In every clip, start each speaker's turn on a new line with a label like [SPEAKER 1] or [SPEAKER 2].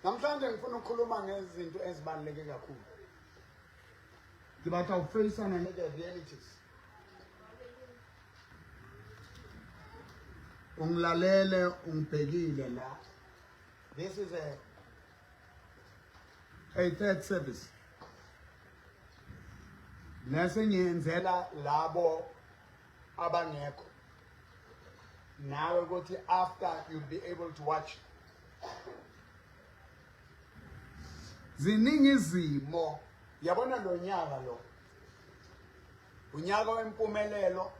[SPEAKER 1] Namhlanje ngifuna ukukhuluma ngezinto ezibaluleke kakhulu. Ke batla ho faceana le the realities. Ungilalele ungibhekile la. This is a third service. Lese ngiyenzela labo abangekho. Nawe ukuthi after you'll be able to watch. Ziningi izimo yabona lo nyaka lo unyaka wempumelelo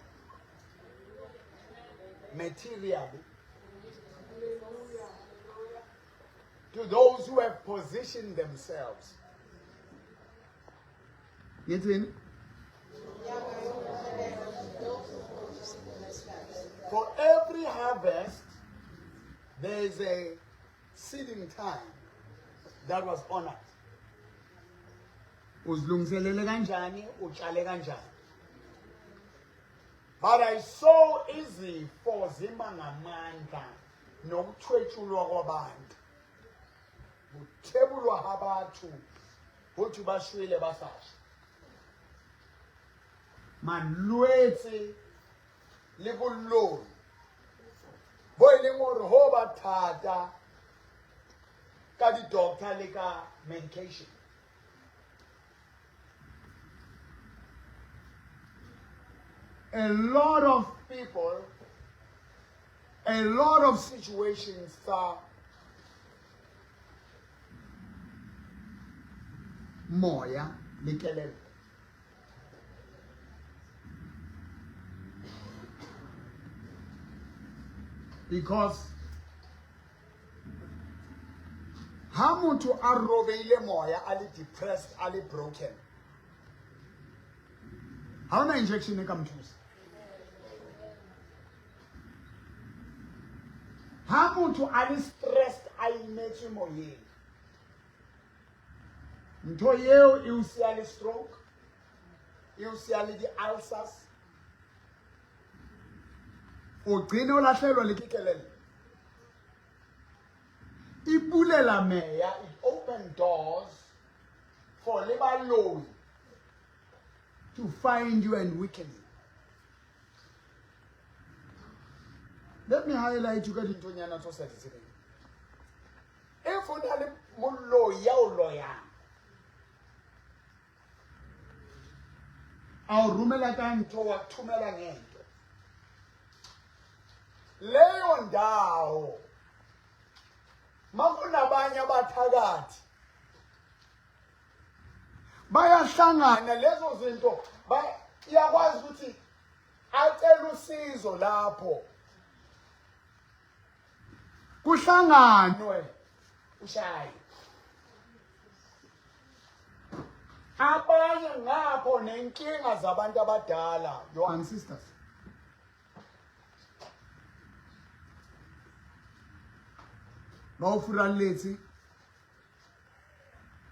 [SPEAKER 1] materially to those who have positioned themselves. Ngithini? For every harvest, there is a seeding time that was honored. Uzilungiselele kanjani, utshale kanjani. But I saw izifo zima ngamandla nokuthwetshulwa kwabantu. Kuthebulwa abantu uthi bashwile basasha. Malwetse le boloi bo e leng gore ho ba thata ka di-doctor le ka medication. A lot of people, a lot of situations tsa moya le kelello. Because ha motho a robeile moya a le depressed a le broken ha ona injection e ka mo thusa. Ha motho a le stressed a imetswe moyeng, ntho eo e o siya le stroke, e o siya le di-ulcers, o gcine o lahlelwa le ke kelello. E bulela meya, it open doors for le baloi to find you and weaken you. Let me highlight you ka dinthonyana tse o sa di tsebeng. If o na le moloi ya o loyang, a o romela ka ntho, wa thumela ngento, leyo ndawo makunabanye abathakathi bayahlangana lezo zinto, iyakwazi ukuthi acele usizo lapho kuhlanganwe ushaye abanye ngapho nenkinga zabantu abadala, your ancestors. Ba o furalletse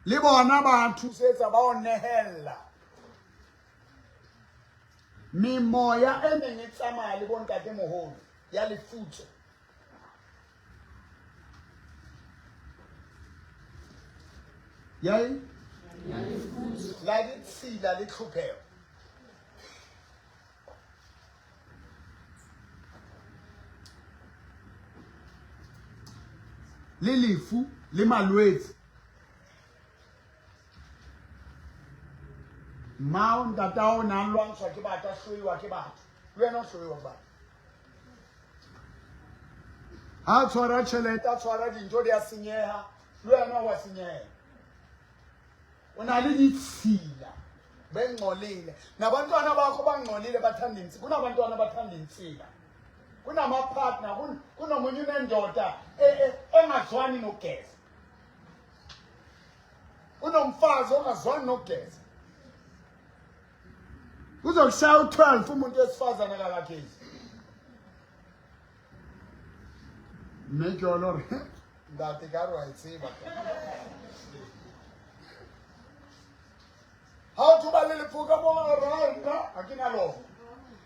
[SPEAKER 1] le bona ba thusetsa ba o nehella memoya e neng e tsamaya le bontatemoholo ya lefutso. Ya eng? La ditshila le tlhopheho. Le lefu le malwetse. Mmao ntatao na lwantshwa ke batho, a hloiwa ke batho, le wena o hloiwa ke batho. Ha tshwara tjhelete, a tshwara dintho di a senyeha, le wena wa senyeha. O na le ditshila, bengcolile nabantwana bakho bangcolile, bathanda insila. Kunabantwana abathanda insila, kunama-partner, kunomunye unendoda engazwani nokugeza, unomfazi ongazwani nokugeza. Kuzokushaya u-12 umuntu wesifazane akakagezi. Mme ke yone gore ntate ka re wa e tseba ha o thoba le lephoka mo nna ga ke na lona,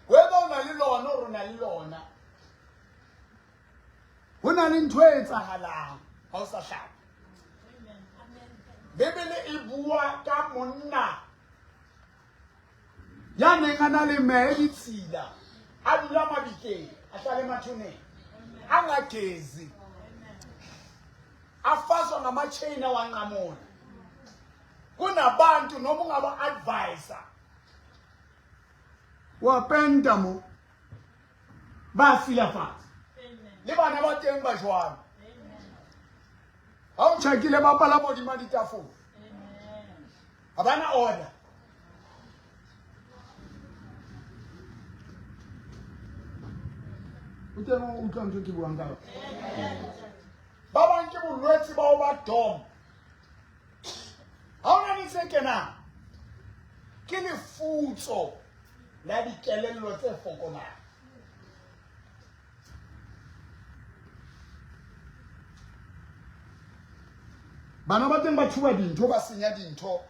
[SPEAKER 1] whether o na le lona or o na le lona, ho na le ntho e etsagalang ha o sa hlape. Bibele e bua ka monna ya neng a na le mehe ditshila, a dula mabitleng, a hlale mathuneng, a ngagezi, afaswa ngama-chain awanqamula. Kunabantu noma ungaba-advisa wapenta mo ba silafatsa le bana ba teng ba jwalo. Ha o tjhakile ba palama hodima ditafole, ha bana order. O teng o utlwa ntho ke buang ka yona. Ba bang ke bolwetse ba ho ba dom. Ha o na le se kenang, ke lefutso la dikelello tse fokolang. Bana ba teng ba thuba dintho, ba senya dintho.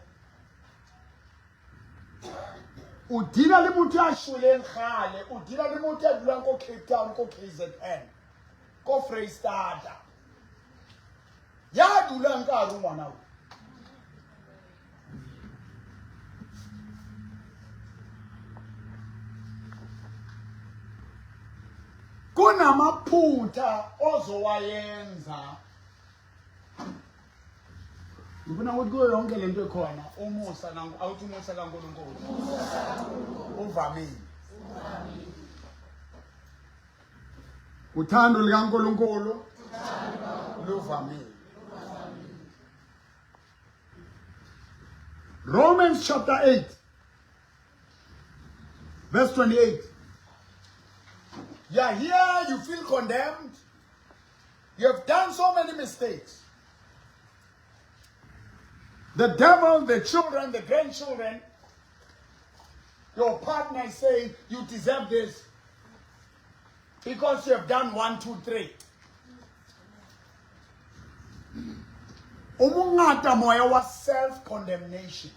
[SPEAKER 1] O deala le motho ya shweleng kgale, o deala le motho ya dulang ko Cape Town, ko KZN, ko Freistata, ya dulang ka hare ngwana o. Kunamaphutha ozowayenza. Ngifuna ukuthi kuyo yonke lento ekhona umusa awuthi umusa kaNkulunkulu uvamile. Uthando likaNkulunkulu luvamile. Romans chapter 8 verse 28. You are here, you feel condemned. You have done so many mistakes. The devil, the children, the grandchildren, your partner is saying you deserve this because you have done 1, 2, 3. O mongata moya wa self-condemnation.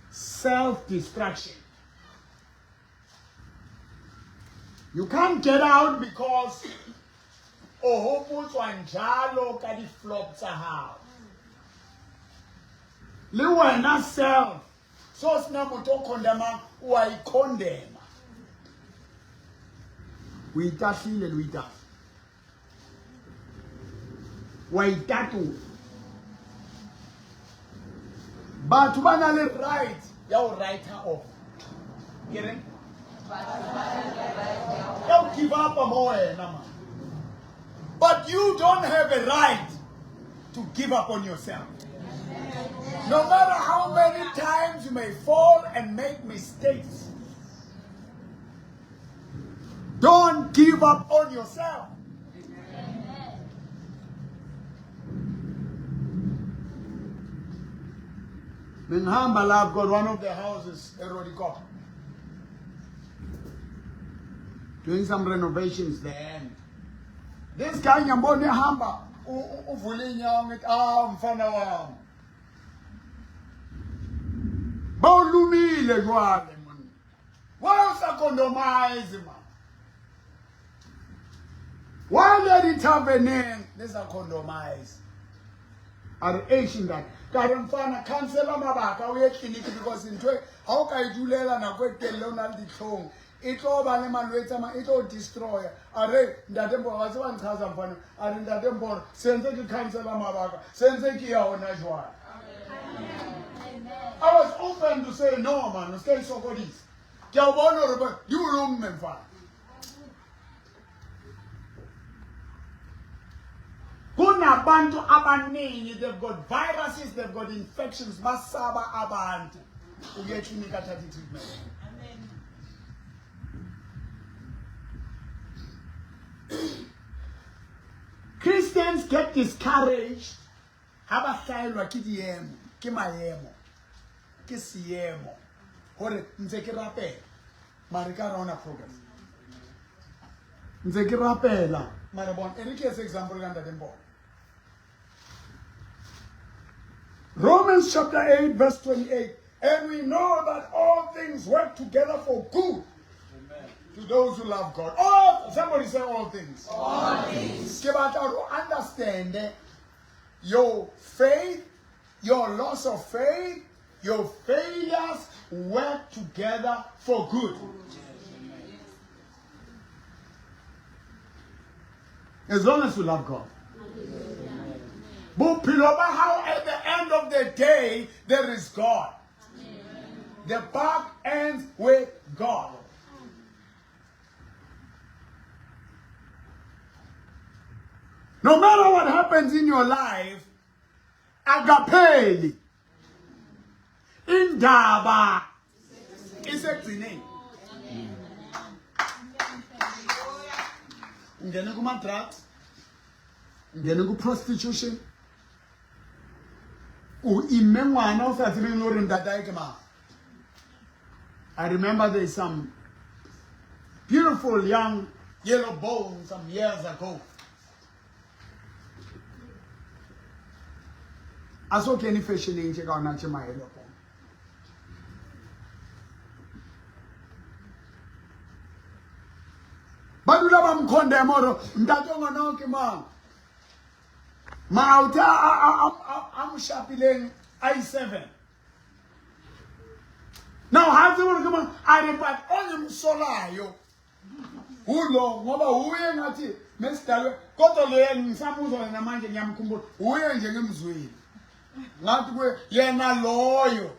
[SPEAKER 1] Self-destruction. You can't get out because o hopotswa njalo ka di-flop tsa hao. Le wena self, so sena motho o condemang, o a icondema. O itahlile le o itahla. Wa itatola. Batho ba na le right ya ho write her off. Ke reng? Ya ho give up mo wena man. But you don't have a right to give up on yourself. No matter how many times you may fall and make mistakes, don't give up on yourself. Bengihamba la, I've got one of the houses eRodikop. Doing some renovations there. This guy ngiyambona ehamba uvule inyawo, ngithi ah mfana wami. Bawulumile jwale monna. Why o sa condomize man? Why le di-taverneng le sa condomize? A re eish ntate, ka re mfana cancela mabaka o ye clinic because ntho e ha o ka e dulela nako e telele o na le ditlhong e tlo ba le malwetse a mang, e tlo destroya. A re ntate Mporo, wa tseba nchaza mfana, a re ntate Mporo sentse ke cancela mabaka, sentse ke ya hona jwale. I was open to say no man, o ska isokodisa. Ke a o bona hore di o lomme mfana. Kunabantu abaningi, they've got viruses, they've got infections, basaba abantu ukuya eklinikhi athathe i-treatment. Christians get discouraged ha ba hlaelwa ke diemo, ke maemo, ke seemo hore ntse ke rapela mare ka re ona progress, ntse ke rapela mare bona. E re ke etse example ka ntate Mporo. Romans chapter 8 verse 28, and we know that all things work together for good. Amen. To those who love God. All, somebody say all things. All things. Ke batla hore o understand your faith, your loss of faith, your failures work together for good. As long as you love God. Bophelo ba hao at the end of the day, there is God. The buck ends with God. No matter what happens in your life, akapheli. Indaba isekugcineni. Ungene kuma-drugs, ungene ku-prostitution, o imme ngwana o sa tsebeng le gore ntatae ke mang. I remember there's some beautiful young yellow bone some years ago. A so kene fashioneng tše ka ona tše ma-yellow bone. Ba dula ba mkhondema gore ntate o ngwana o ke mang. Maoto a mo shapileng a i7. Now ha tsebe gore ke mang, a re but ongimsolayo ulo ngoba uye ngathi mesidalwe kodwa lo yena ngisamuzwa yena manje ngiyamkhumbula uye nje ngimzwile ngathi kuye yena loyo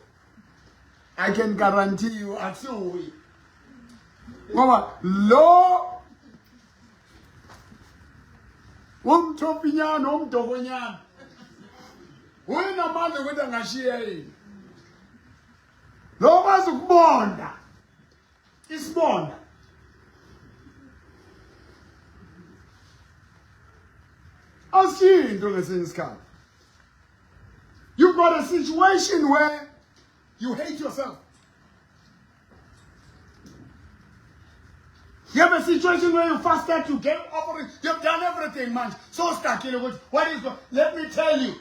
[SPEAKER 1] I can guarantee you akusiwuye ngoba lo umthopinyana umdokonyana uyenamandla ukuthi angashiya yini lo kwazi ukubonda isibonda asiyinto ngesinye isikhathi. You've got a situation where you hate yourself. You have a situation where you fasted, you gave offering, you've done everything, man. So stuck in what is let me tell you.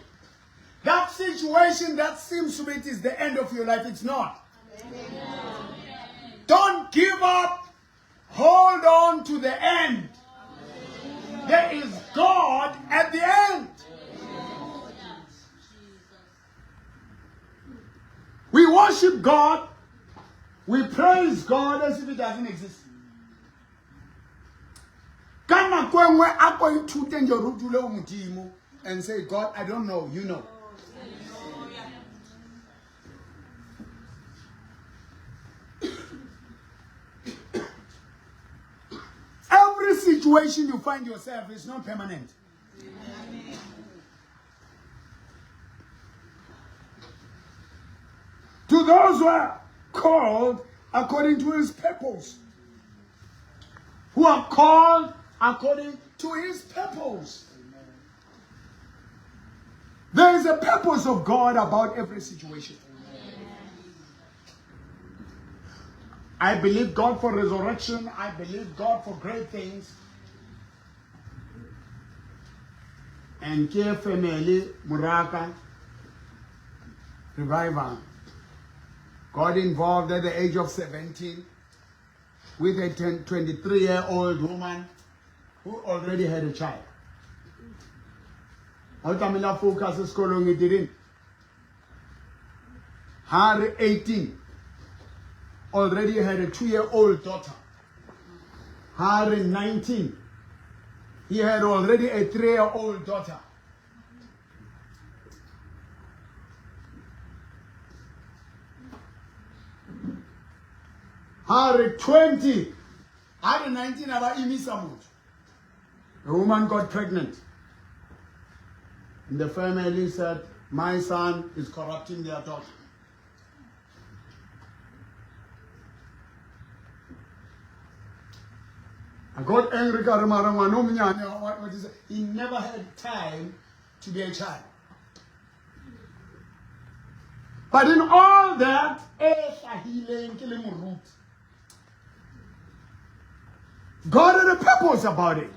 [SPEAKER 1] That situation that seems to be it is the end of your life, it's not. Amen. Don't give up. Hold on to the end. There is God at the end. We worship God. We praise God as if it doesn't exist. Ka nako e nngwe a ko ithute nje gore o dule o Modimo and say, God, I don't know, you know. Every situation you find yourself is not permanent. To those who are called according to his purpose. Who are called according to his purpose. There is a purpose of God about every situation. I believe God for resurrection. I believe God for great things. And ke family Muraka revival. Got involved at the age of 17 with a 23-year-old woman who already had a child. Ha o tlamehile focus sekolong e didn't. Ha 18 already had a 2-year-old daughter. Harry 19 he had already a 3-year-old daughter. Harry 20 Harry 19 aba imisa motho. A woman got pregnant. And the family said, my son is corrupting their daughter. I got angry, what is it? He never had time to be a child. But in all that, God had a purpose about it.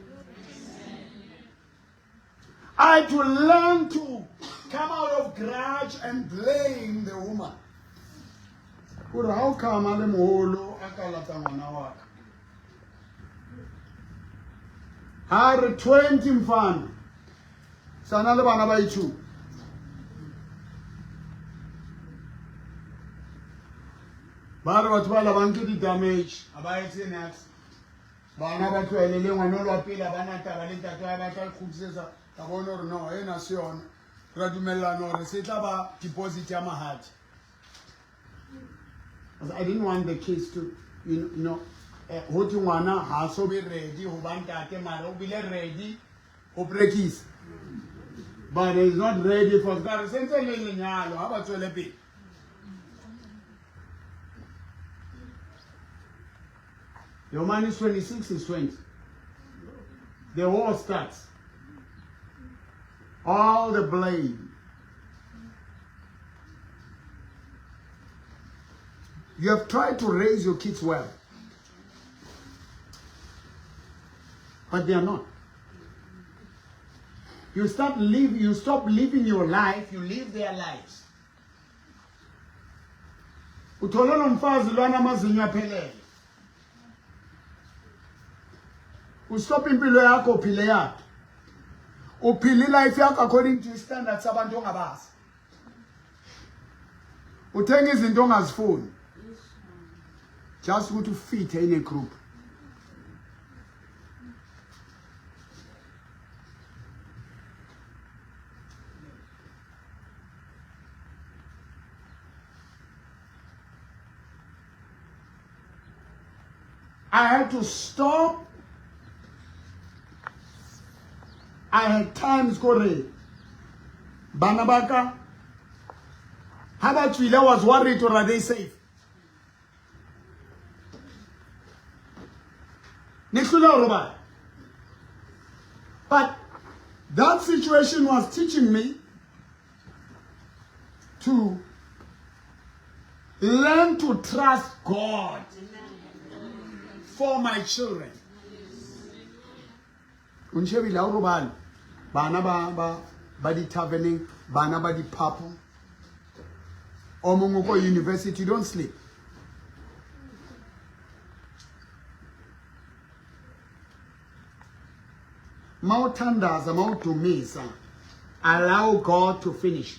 [SPEAKER 1] I had to learn to come out of grudge and blame the woman. Gore how come a le mogolo a ka lata ngwana wa ka? Ha re 20 mfana. Sana le bana ba i2. Ba re batho ba la ba nke di-damage a ba etse next bana ba tlohele le ngwana o lwa pele ba na taba le ntate wa batla ikgutlisetsa ka bona gore no ena se yone ra dumellana gore se tla ba deposit ya mahadi. I didn't want the kids to, you know, ho thwe ngwana ha so be ready ho ba ntate mara o bile ready ho practice. But he's not ready for ka re sentse le lenyalo ha ba tswele pele. Your man is 26, is 20. The war starts. All the blame. You have tried to raise your kids well, but they are not. You start live, you stop living your life, you live their lives. Uthole lo mfazi lwana amazinyo aphelele. Ustop impilo yakho uphile yakhe. Uphile life yakho according to standards abantu ongabazi. Uthenga izinto ongazifuni. Just ukuthi ufithe in a group. I had to stop. I had times kore bana ba ka ha ba tswile I was worried or are they safe? Ne hlula ho robala. But that situation was teaching me to learn to trust God for my children. O nshebile ha o robale. Bana ba ba ba di-taverning, bana ba di-pub. O mongwe ko university, don't sleep. Mawuthandaza, mawudumisa, allow God to finish.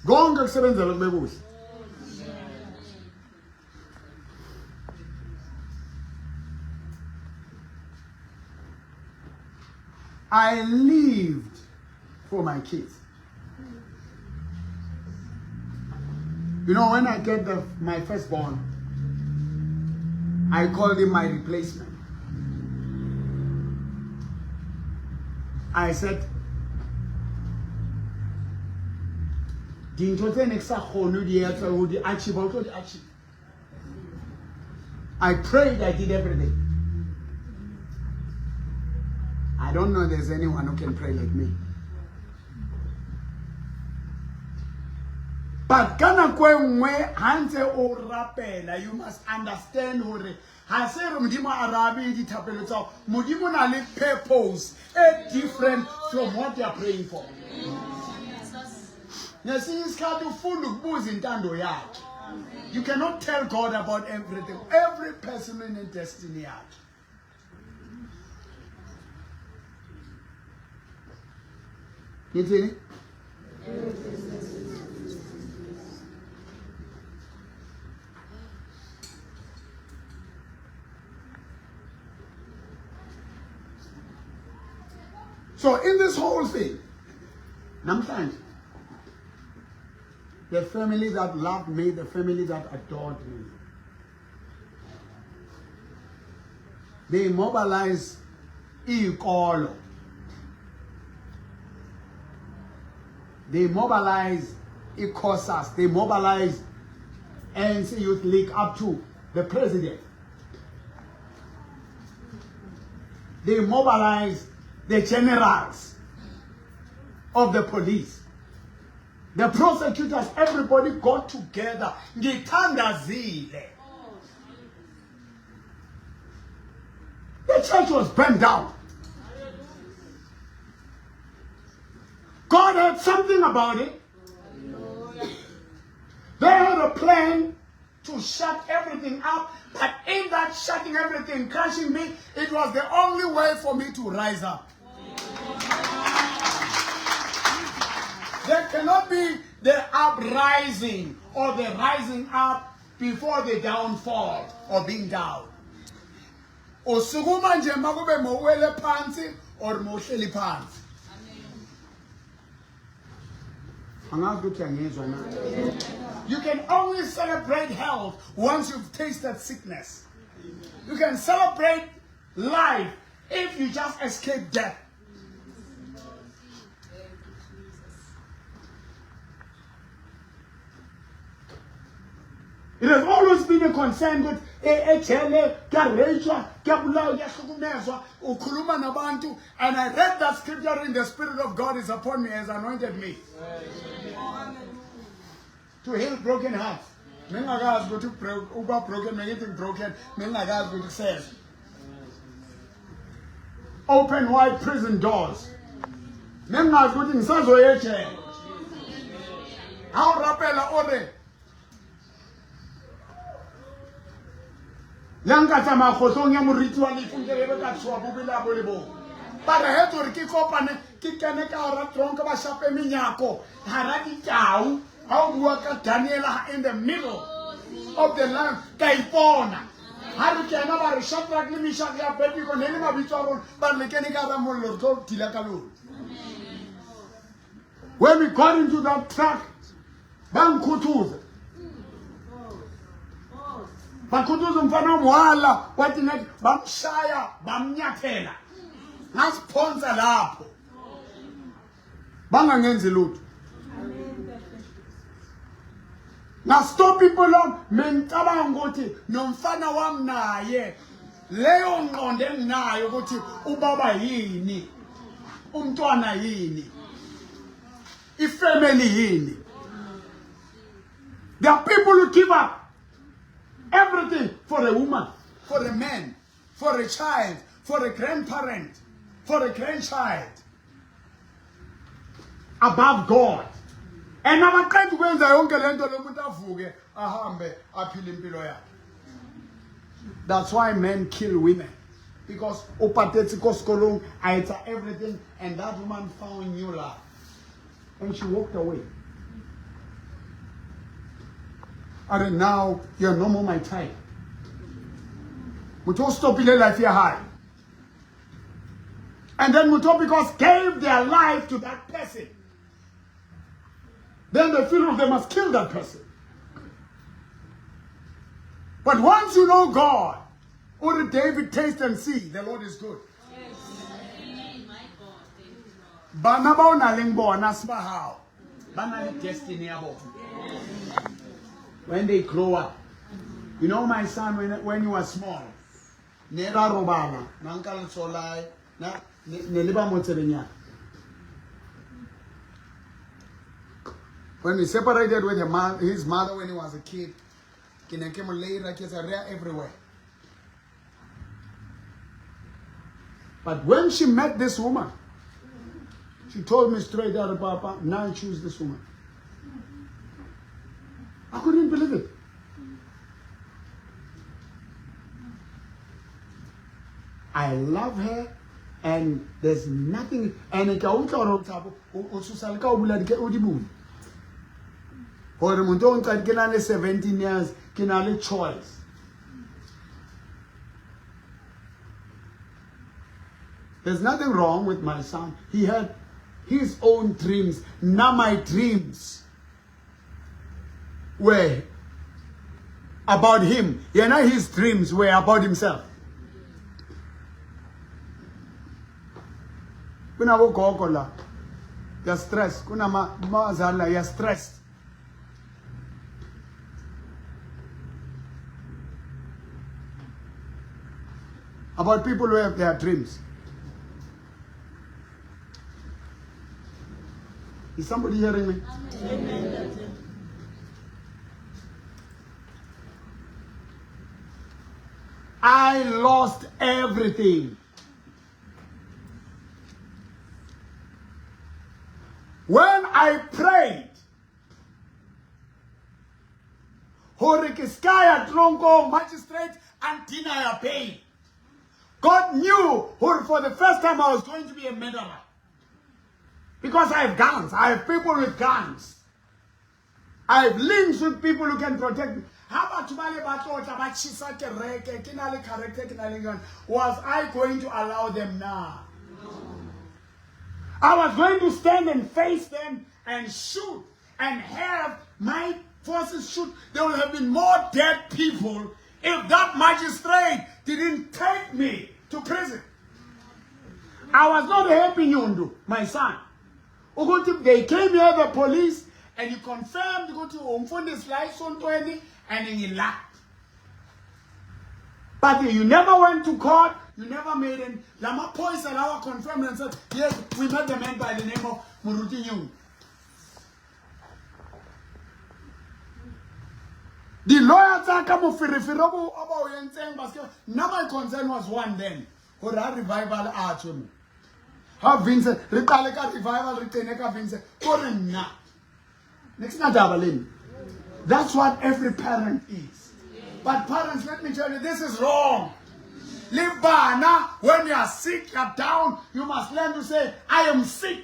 [SPEAKER 1] Konke kusebenzela kube kuhle. I lived for my kids. You know, when I get my firstborn, I called him my replacement. I said, dintho tse ne ke sa kgone di etsa ho di achieve, o tlo di achieve. I prayed, I did everything. I don't know there's anyone who can pray like me. But ka nako e nngwe ha ntse o rapela, you must understand hore ha se re Modimo a arabe dithapelo tsa hao. Modimo o na le purpose e different from what you are praying for. Ngesinye isikhathi ufunda ukubuza intando yakhe. You cannot tell God about everything. Every person in destiny yakhe. Ngithini? So in this whole thing, namhlanje, the family that loved me, the family that adored me, they mobilize ikolo. They mobilize iCOSAS. They mobilize ANC Youth League up to the president. They mobilize the generals of the police. The prosecutors, everybody got together. Ngithandazile. The church was burned down. God had something about it. They had a plan to shut everything up. But in that shutting everything, crushing me, it was the only way for me to rise up. There cannot be the uprising or the rising up before the downfall or being down. Usukuma nje makube mowele phansi or mowuhleli phansi. Angazi ukuthi angizwa na. You can only celebrate health once you've tasted sickness. You can celebrate life if you just escape death. It has always been a concern ukuthi ejele kuyareyitshwa kuyabulawa kuyahlukumezwa ukhuluma nabantu and I read that scripture in the spirit of God is upon me has anointed me to heal broken hearts. Mengakazi ukuthi uba broken mengithi broken mengakazi ukuthi kuseza. Open wide prison doors. Mengazi ukuthi ngisazoya ejele. Ha o rapela o re le nka tsamaya kgotlong ya moriti wa lefu nke be ka tshoa bobe la bo le bong ba re hetse gore ke kopane ke kene ka gara tronko ba shape menyako gara ditau ga o bua ka daniela in the middle of the land ka ipona ga re kena ba re Shadrach le Meshach le Abednego ne le mabitso a rona ba re le kene ka gara mollo re tlo dila ka lona. When we got into that truck, bangikhuthuza. Bakhuthuza umfana omwala wathi ngathi bamshaya bamnyathela. Ngasiphonsa lapho. Bangangenzi lutho. Ngastop impilo yami mengicabanga ukuthi nomfana wami naye leyo ngqondo enginayo ukuthi ubaba yini umntwana yini ifamily yini. There are people who give up everything for a woman, for a man, for a child, for a grandparent, for a grandchild above God. And abaqeda ukwenza yonke lento lo muntu avuke ahambe aphile impilo yakhe. That's why men kill women. Because o patetse ko sekolong, a etsa everything, and that woman found new love. And she walked away. And now you're no more my type. Motho o stopile life ya hae. And then motho because gave their life to that person. Then they feel they must kill that person. But once you know God, or David taste and see, the Lord is good. Bana ba o nang leng bona se ba hao. Ba na le destiny ya bona. When they grow up. You know my son when he was small, ne ra robala, na nka letsoho la hae, na ne le ba mo tsebeng ya. When he separated with his mother when he was a kid, ke ne ke mo leira ke etsa rea everywhere. But when she met this woman, she told me straight out, Papa, now I choose this woman. I couldn't believe it. I love her and there's nothing and ke a utlwa gore Thabo o tshosa le ka o bula di o di bula gore motho o nqadi ke na le 17 years ke na le choice. There's nothing wrong with my son. He had his own dreams. Now my dreams were about him. Yena his dreams were about himself. Kunabogogo la. You're stressed. Kunamazali la. You're stressed. About people who have their dreams. Is somebody hearing me? Amen. I lost everything. When I prayed, Hore ke ska ya tronkong, magistrate and deny bail. God knew hore for the first time I was going to be a murderer. Because I have guns. I have people with guns. I have links with people who can protect me. Ha batho ba le ba tlo tla ba tjhisa kereke, ke na le character, ke na le gun. Was I going to allow them now? I was going to stand and face them and shoot and have my forces shoot. There will have been more dead people if that magistrate didn't take me to prison. I was not happy, Nyundu, my son. Ukuthi they came here, the police, and you confirmed ukuthi umfundisi la esontweni and ngila. But you never went to court, you never made an lamaphoyisa lawa confirmed and said, yes, we met the man by the name of Moruti Nyundu. Di-lawyer tsa ka moferefere o ba o entseng ba se nna my concern was one then gore ha revival a tswe mo ha Vincent re qale ka revival re qene ka Vincent ko re nna ne ke sena taba le nna. That's what every parent is. But parents, let me tell you, this is wrong. Le bana, when you are sick, you are down, you must learn to say, I am sick.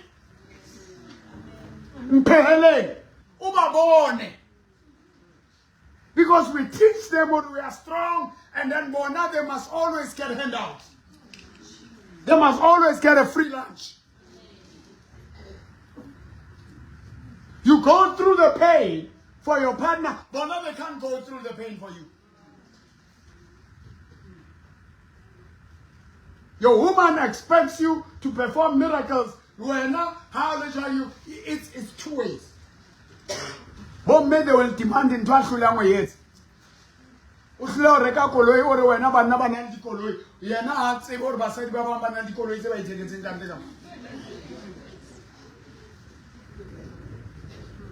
[SPEAKER 1] Mpheheleng, ubabone. Because we teach them when we are strong, and then bona, they must always get handouts. They must always get a free lunch. You go through the pain for your partner, but now they can't go through the pain for you. Your woman expects you to perform miracles. Wena, how rich are you? It's two ways. Bomme, they will demand ntho a hlolang ho etsa. O hlole ho reka koloi o re wena banna ba nang le dikoloi. Yena ha tsebe hore basadi ba bang ba nang le dikoloi tse ba itheketseng ka ntle ka mo.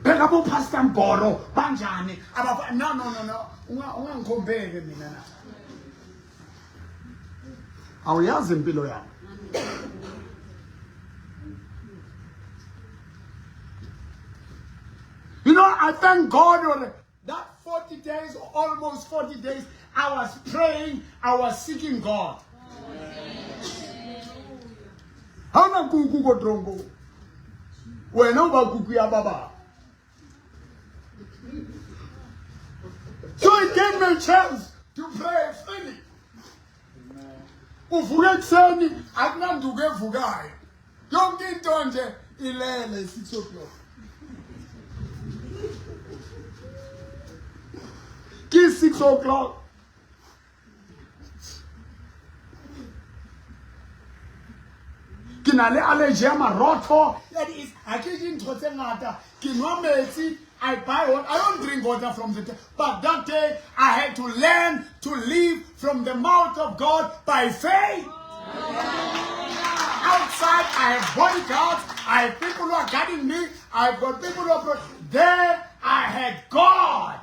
[SPEAKER 1] Phela bo Pastor Mboro banjani? Abafa no no no no. Ungangikhombeki mina na. Awuyazi impilo yami. You know, I thank God that 40 days, almost 40 days, I was praying, I was seeking God. Ha ona kuku ko tronko. Wena o ba kuku ya ba bang. So it gave me a chance to pray freely. Uvuka ekuseni akunanduku evukayo. Yonke into nje ilele 6 o'clock. Ke 6 o'clock. Ke na le allergy ya marotho ya di ha ke je ntho tse ngata, ke nwa metsi. I buy water. I don't drink water from the tap. But that day I had to learn to live from the mouth of God by faith. Outside I have bodyguards, I have people who are guarding me, I've got people who are there. I had God.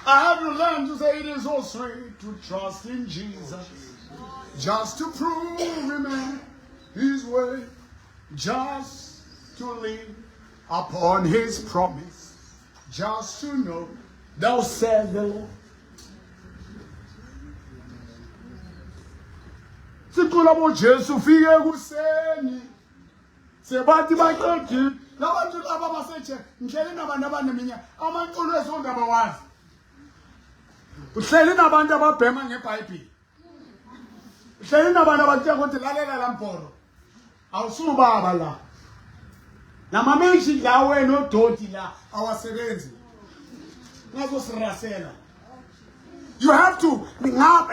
[SPEAKER 1] I have to learn to say it is so sweet to trust in Jesus, just to prove him in his way, just to live upon his promise, just to know thou said the Lord. Sicula boJesu ufike ekuseni sebathi baqedile labantu laba baseje ngihleli nabantu abaneminyaka amaculo esonto abawazi. Uhleli nabantu ababhema ngeBhayibheli, uhleli nabantu abatshela ukuthi lalela la mbhoro awusubaba la namamenshi la wena odoti la awasebenzi ngazosirasela. You have to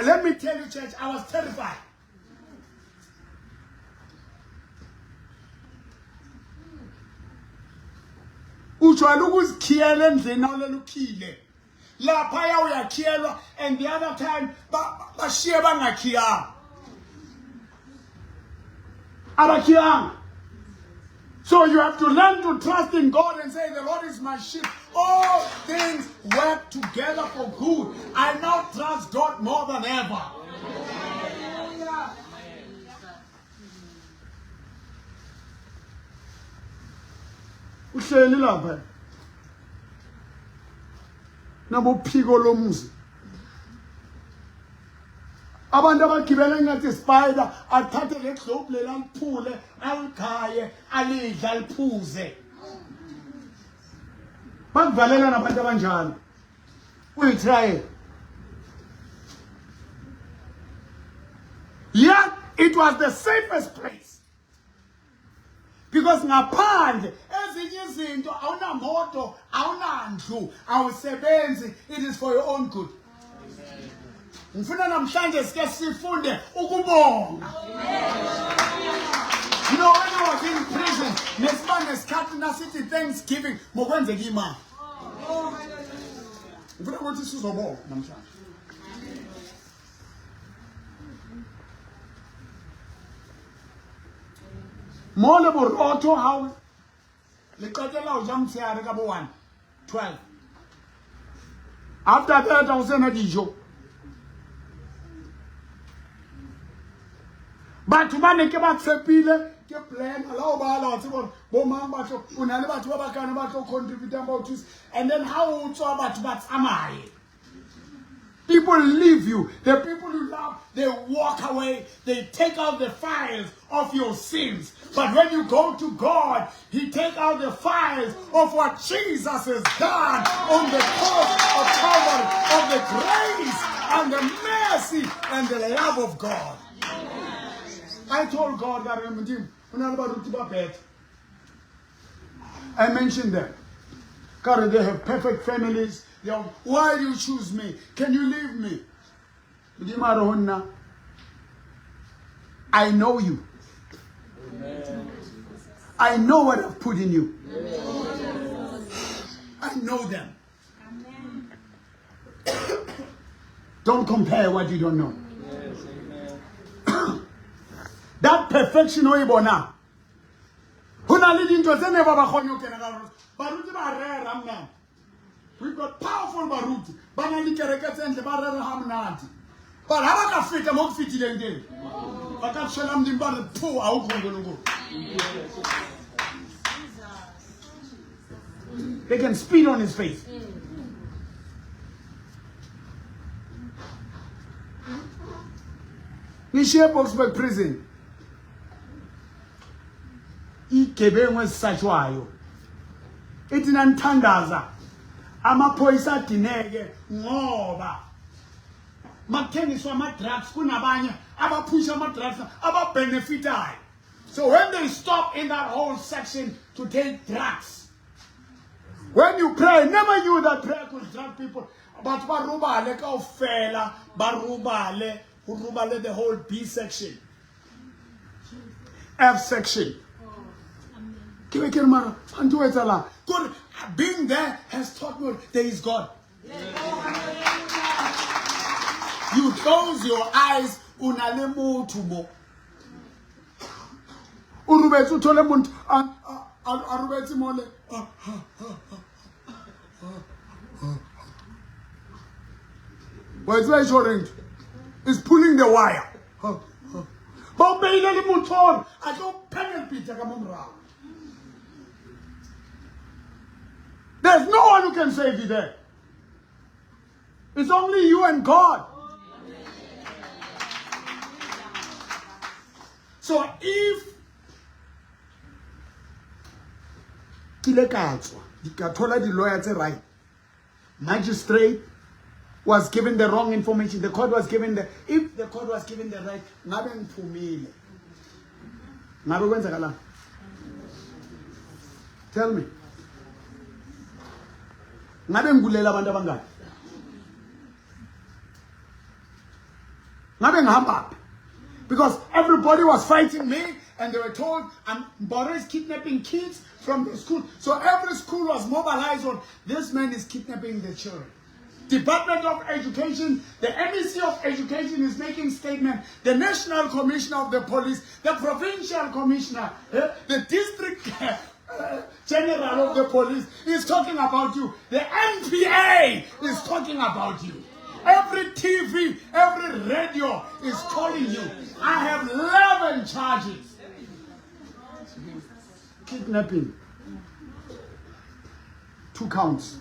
[SPEAKER 1] let me tell you church, I was terrified. Ujwayele ukuzikhiyela endlini awulela ukhile laphaya uyakhiyelwa, and the other time bashiye bangakhiyanga, abakhiyanga. So you have to learn to trust in God and say, the Lord is my sheep. All things work together for good. I now trust God more than ever. Uhleli lapha. Nabophiko lomuzi. Abantu abagibela engathi spider athathe le globe lela liphule aligaye alidla aliphuze. Bakuvalela nabantu abanjalo. Uyi-trial. Yet it was the safest place. Because ngaphandle ezinye izinto awunamoto, awunandlu, awusebenzi, it is for your own good. Ngifuna namhlanje sike sifunde ukubonga. You know when I was in prison, nesiba nesikhathi nasithi Thanksgiving ngokwenzeka imali. Ngifuna ukuthi sizobonga namhlanje. Mo le borotho ha le qetela ho ja motshehare ka bo 1 12. After that ha o sena dijo. Batho ba ne ke ba tshepile ke plan la o bala wa tseba hore bo mang ba tlo o na le batho ba bakana ba tlo contributang ba o thusa and then ha o tswa batho ba tsamaye. People leave you. The people you love, they walk away. They take out the files of your sins. But when you go to God, He take out the files of what Jesus has done on the cross of Calvary, of the grace and the mercy and the love of God. I told God that I mentioned them. God, they have perfect families. They are, why do you choose me? Can you leave me? I know you. Amen. I know what I've put in you. Amen. I know them. Amen. Don't compare what you don't know. Yes, that perfection oyibona ho na le dintho tse ne ba ba kgone ho kena ka hore baruti ba rera mnandi. We've got powerful baruti ba na le kereke tse ntle ba rera ha monate, but ha ba ka feta mo ke fetileng teng ba ka tshwela Modimo ba re pho a o kgone. They can spit on his face. Ngishiye Boksburg prison. Igebengu ezisatshwayo. Ithi nanithandaza amaphoyisa adineke ngoba makuthengiswa ama-drugs kunabanye abaphusha ama-drugs ababenefitayo. So when they stop in that whole section to take drugs, when you pray, never knew that prayer could drug people. Batho ba robale kaofela, ba robale, ho robale the whole B section, F section. Ke be ke re mara gantsi o etsalang? Kore being there has taught me there is God. You close your eyes, o na le motho mo. O robetse o thole motho a robetse mole. Wa tseba e tjho reng? Is pulling the wire. Ba o beile le motho hore a tlo penalty ka mo morao. There's no one who can save you there. It's only you and God. So if ke ile ka tswa ka thola di-lawyer tse right, magistrate was given the wrong information, the court was given the, if the court was given the right, ngabe ngiphumile, ngabe kwenzakalani? Tell me, ngabe ngikulela abantu abangaki? Ngabe ngihamba phi? Because everybody was fighting me and they were told I'm Mboro is kidnapping kids from the school. So every school was mobilized on this man is kidnapping the children. Department of Education, the MEC of Education is making statement. The National Commissioner of the Police, the Provincial Commissioner, the District General of the Police is talking about you. The NPA is talking about you. Every TV, every radio is calling you. I have 11 charges. Kidnapping. 2 counts.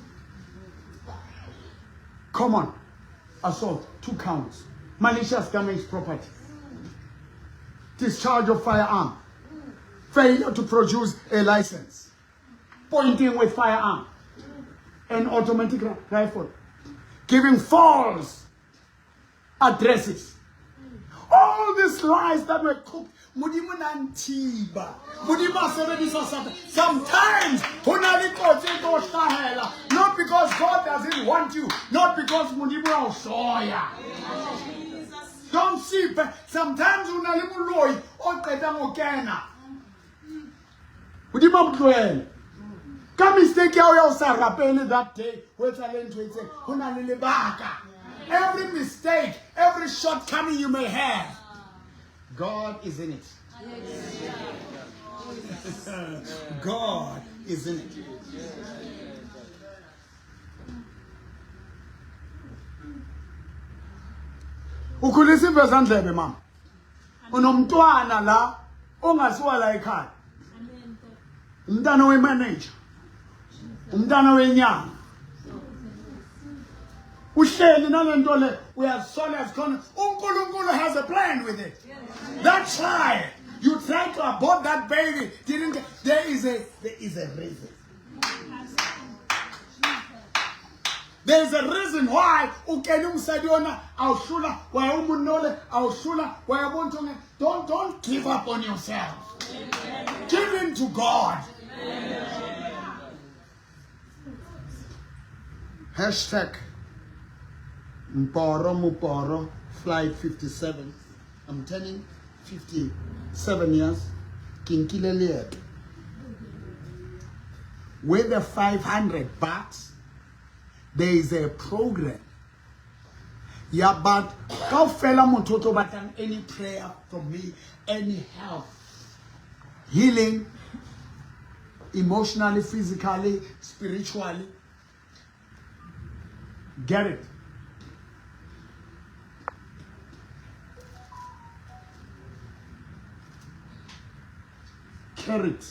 [SPEAKER 1] Common assault, 2 counts. Malicious damage property. Discharge of firearm. Failure to produce a license. Pointing with firearm. An automatic rifle. Giving false addresses. All these lies that were cooked. Modimo na nthiba. Modimo a sebedisa Satan. Sometimes ho na le kotsi e tlo hlahela. Not because God doesn't want you, not because Modimo a o hloya. Don't see. Sometimes o na le moloi o qetang ho kena. Modimo a mo tlohele. Ka mistake ya hao ya ho sa rapele that day, ho etsahale ntho e itseng, ho na le lebaka. Every mistake, every shortcoming you may have, God is in it. God is in it. Ukhulisa ivezandlebe mama. Unomntwana la ongasiwa la ekhaya. Umntana wemanager. Umntana wenyanga. Uhleli nalento le uyazisola uyazikhona. uNkulunkulu has a plan with it. That child you tried to abort that baby didn't there is a reason. There is a reason why ukene umsadi ona awuhlula waya umunole awuhlula waya bontonge. Don't give up on yourself. Give in to God. Hashtag Mporo Muporo Flight 57. I'm turning 57 years. Ke nkile leeto. With the 500 bucks, there is a program. Yeah, but kaofela motho o tlo batlang any prayer from me, any help, healing, emotionally, physically, spiritually, get it. Carried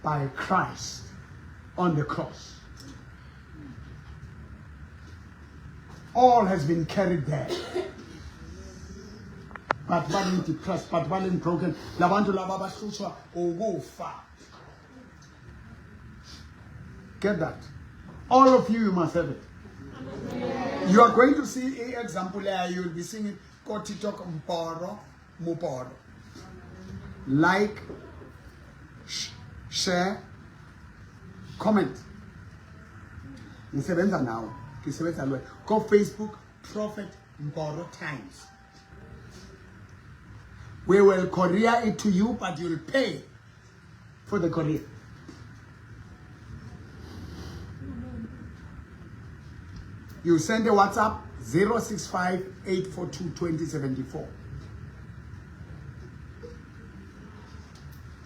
[SPEAKER 1] by Christ on the cross. All has been carried there. But ba leng depressed, but ba leng broken, labantu laba bahlutshwa ukufa. Get that. All of you, you must have it. You are going to see a example there. You will be seeing it. Ko TikTok Mporo Muporo. Like, share, comment. Ngisebenza nawe. Ngisebenza lo. Ko Facebook Prophet Mporo Times. We will courier it to you, but you'll pay for the courier. You send a WhatsApp 065-842-2074.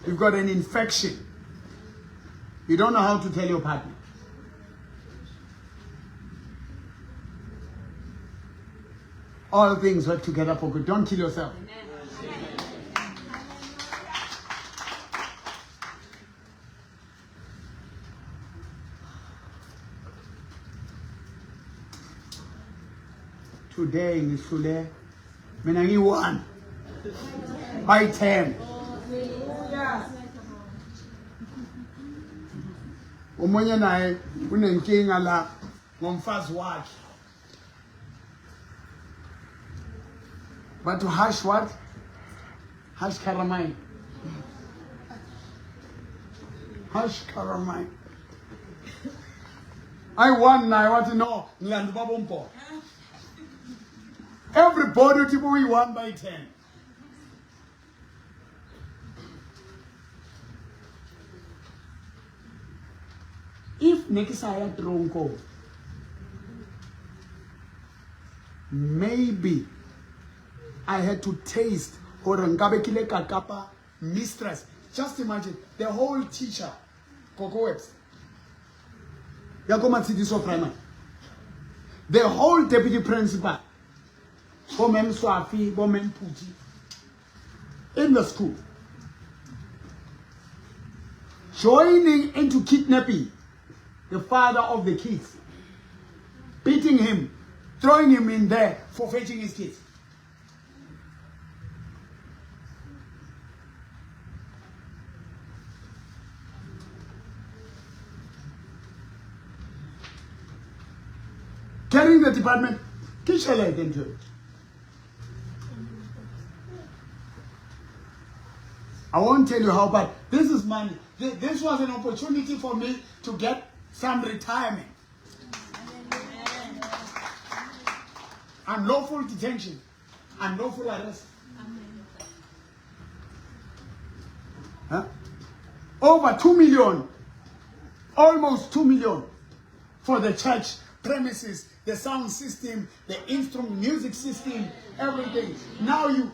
[SPEAKER 1] You've got an infection. You don't know how to tell your partner. All things work together for good. Don't kill yourself. Today ngihlule mina ngiyi-1 by 10. Omunye naye unenkinga la ngomfazi wakhe. But to hash what? Hash caramine. Hash caramine. I won naye wathi no ngilanda ubaba uMbhoko. Everybody uthi uyi-1 by 10. If ne ke sa ya tronkong, maybe I had to taste gore nkabe ke ile ka kapa mistress. Just imagine the whole teacher, Coco Webster, ya ko Matshidiso Primary, the whole deputy principal, bo Mem Swafi, bo Mem Phuti, in the school, joining into kidnapping the father of the kids. Beating him, throwing him in there for fetching his kids. Carrying the department, ke tšhelete ntho eo. I won't tell you how, but this is money. This was an opportunity for me to get some retirement. Unlawful detention, unlawful arrest. Huh? Over 2 million, almost 2 million for the church premises, the sound system, the instrument, music system, everything. Now you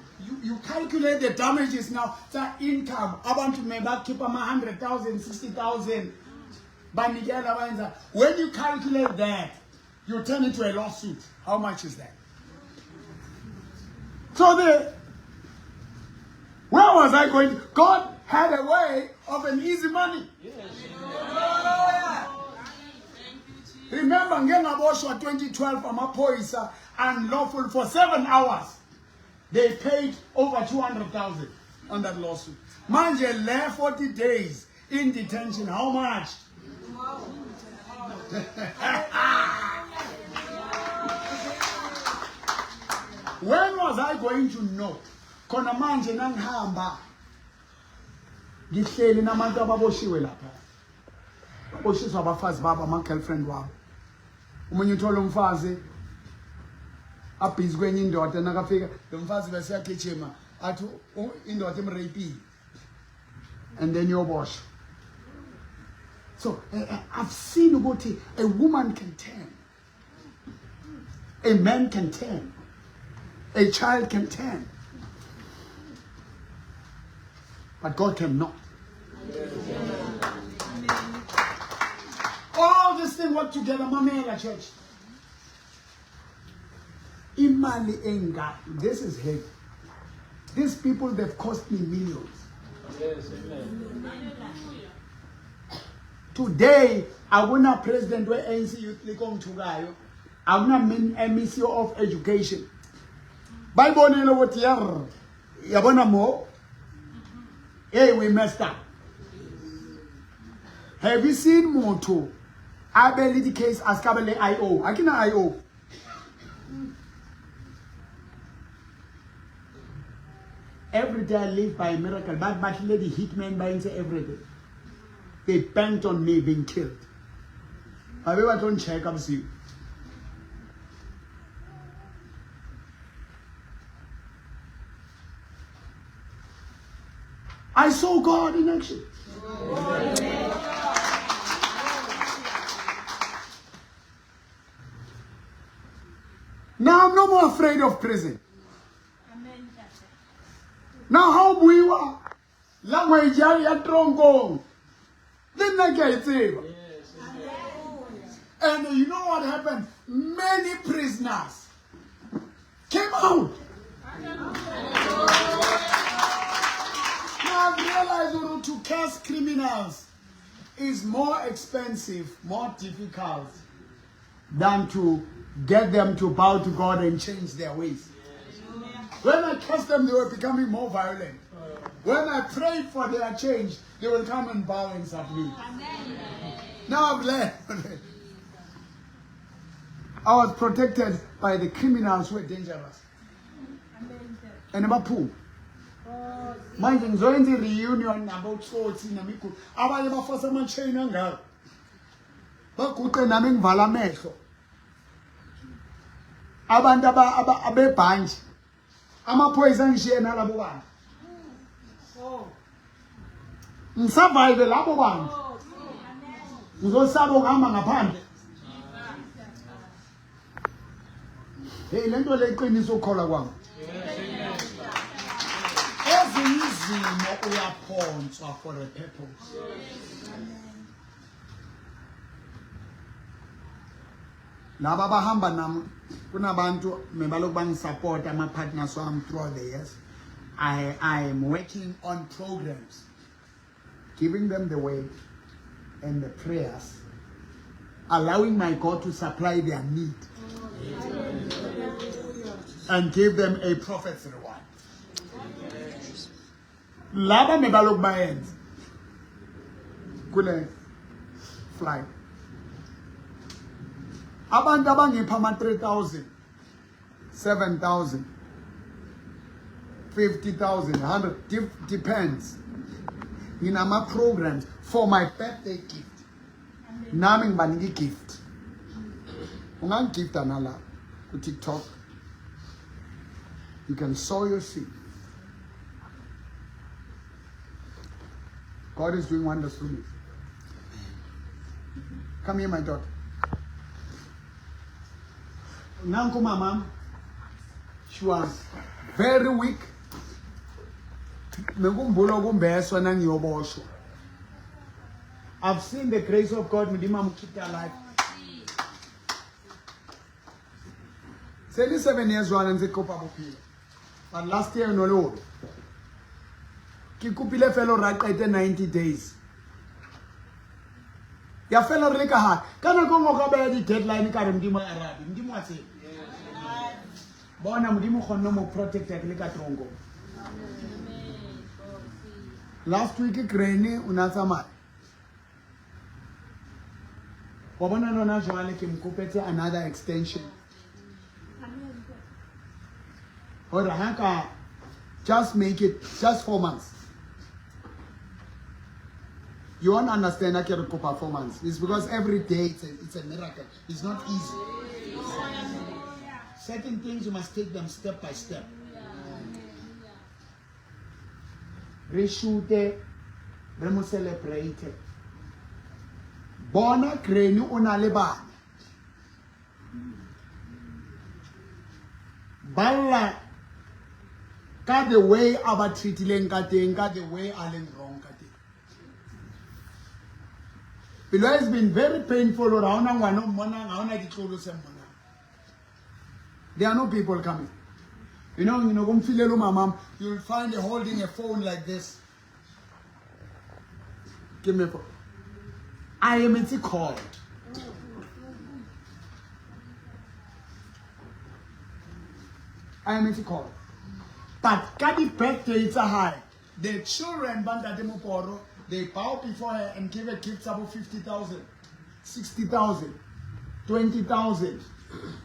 [SPEAKER 1] calculate the damages now, the income. Abantu may keep 100,000, 60,000. Banikela bayenza. When you calculate that, you turn into a lawsuit. How much is that? So the where was I going? God had a way of an easy money. Remember, ngeke ngaboshwa 2012 amaphoyisa unlawful for 7 hours. They paid over 200,000 on that lawsuit. Manje le 40 days in detention, how much? When was I going to know? Khona manje nangihamba ngihleli nabantu ababoshiwe lapha. Baboshiswa abafazi babo, ama-girlfriend wabo. Omunye uthola umfazi abhizi kwenye indoda, nakafika lo mfazi bese uyagijima athi indoda imrapile and then uyoboshwa. So I've seen ukuthi a woman can turn, a man can turn, a child can turn, but God cannot. All this thing work together, mamela church. Imali enga, this is heavy. These people, they've cost me millions.
[SPEAKER 2] Yes, amen.
[SPEAKER 1] Today, akuna president we-ANC Youth League ongithukayo, akuna MEC of Education. Bayibonile ukuthi yer, yabona mo, hey, we messed up. Have you seen motho a be le di-case a se ka ba le IO? Ha ke na IO. Every day I live by a miracle. But batlile di-hitman ba entse everything. They banked on me being killed. Ba be ba tlo nchecka bosiu. I saw God in action. Now I'm no more afraid of prison. Now how buiwa language ya tronkong le nna ke a e tseba. And you know what happened? Many prisoners came out. Now I've realized to curse criminals is more expensive, more difficult than to get them to bow to God and change their ways. When I cursed them, they were becoming more violent. When I prayed for their change, they will come and bow and submit.
[SPEAKER 3] Amen.
[SPEAKER 1] Now I've learned. I was protected by the criminals who were dangerous. And baphuma. Manje ngizoyenza i-reunion nabotsotsi nemigudu. Abanye bafasa ama-chain angaka. Baguqe nami ngivala amehlo. Abantu abebhantshi. Amaphoyisa angishiye nalabo bantu. Ngisurvive labo bantu. Ngizosaba ukuhamba ngaphandle. Hey, lento le iqinisa ukukholwa kwami. Ezinye izimo uyaphonswa for a purpose. Laba abahamba nami kunabantu mebalokhu bangisupport ama-partners wami throughout the years. I am working on programs, giving them the way and the prayers. Allowing my God to supply their need and give them a prophet's reward. Laba mebalokhu bayenza kule flight. Abantu abangipha ama 3000, 7000, 50,000, 100, depends. Nginama programs for my birthday gift. Nami ngibanika i-gift. Ungangigifta nala ku-TikTok. You can sow your seed. God is doing wonders through me. Come here, my daughter. Nanku mama, she was very weak. Mengumbula ukumbeswa nangiyoboshwa. I've seen the grace of God Modimo a keep alive. Se le 7 years jwale ntse ke kopa bophelo. But last year no le obe. Ke kopile fela hore a qete 90 days. Ya fela re le ka hare. Ka nako e nngwe o ka beha di-deadline ka re Modimo a arabe. Modimo wa tseba. Bona Modimo o kgonne ho mo protecta ke le ka tronkong. Last week Granny o na tsamaya. Wa bona lona jwale ke mo kopetse another extension. Hore ha ka just make it just 4 months. You won't understand I can kopa 4 months. It's because every day it's a miracle. It's not easy. Certain things you must take them step by step. Re shoot-e, re mo celebrate. Bona Granny o na le bana. Balla ka the way a ba treatileng ka teng, ka the way a leng wrong ka teng. Pelo has been very painful hore ha hona ngwana o mmonang, ha hona ditloholo se mmonang. There are no people coming. Nginokumfilela umama, you'll find her holding a phone like this. Give me a phone. I am it's called. I am it's called. But ka di-birthday tsa hae, the children ba ntate Moporo, they bow before her and give her gifts about 50,000, 60,000, 20,000.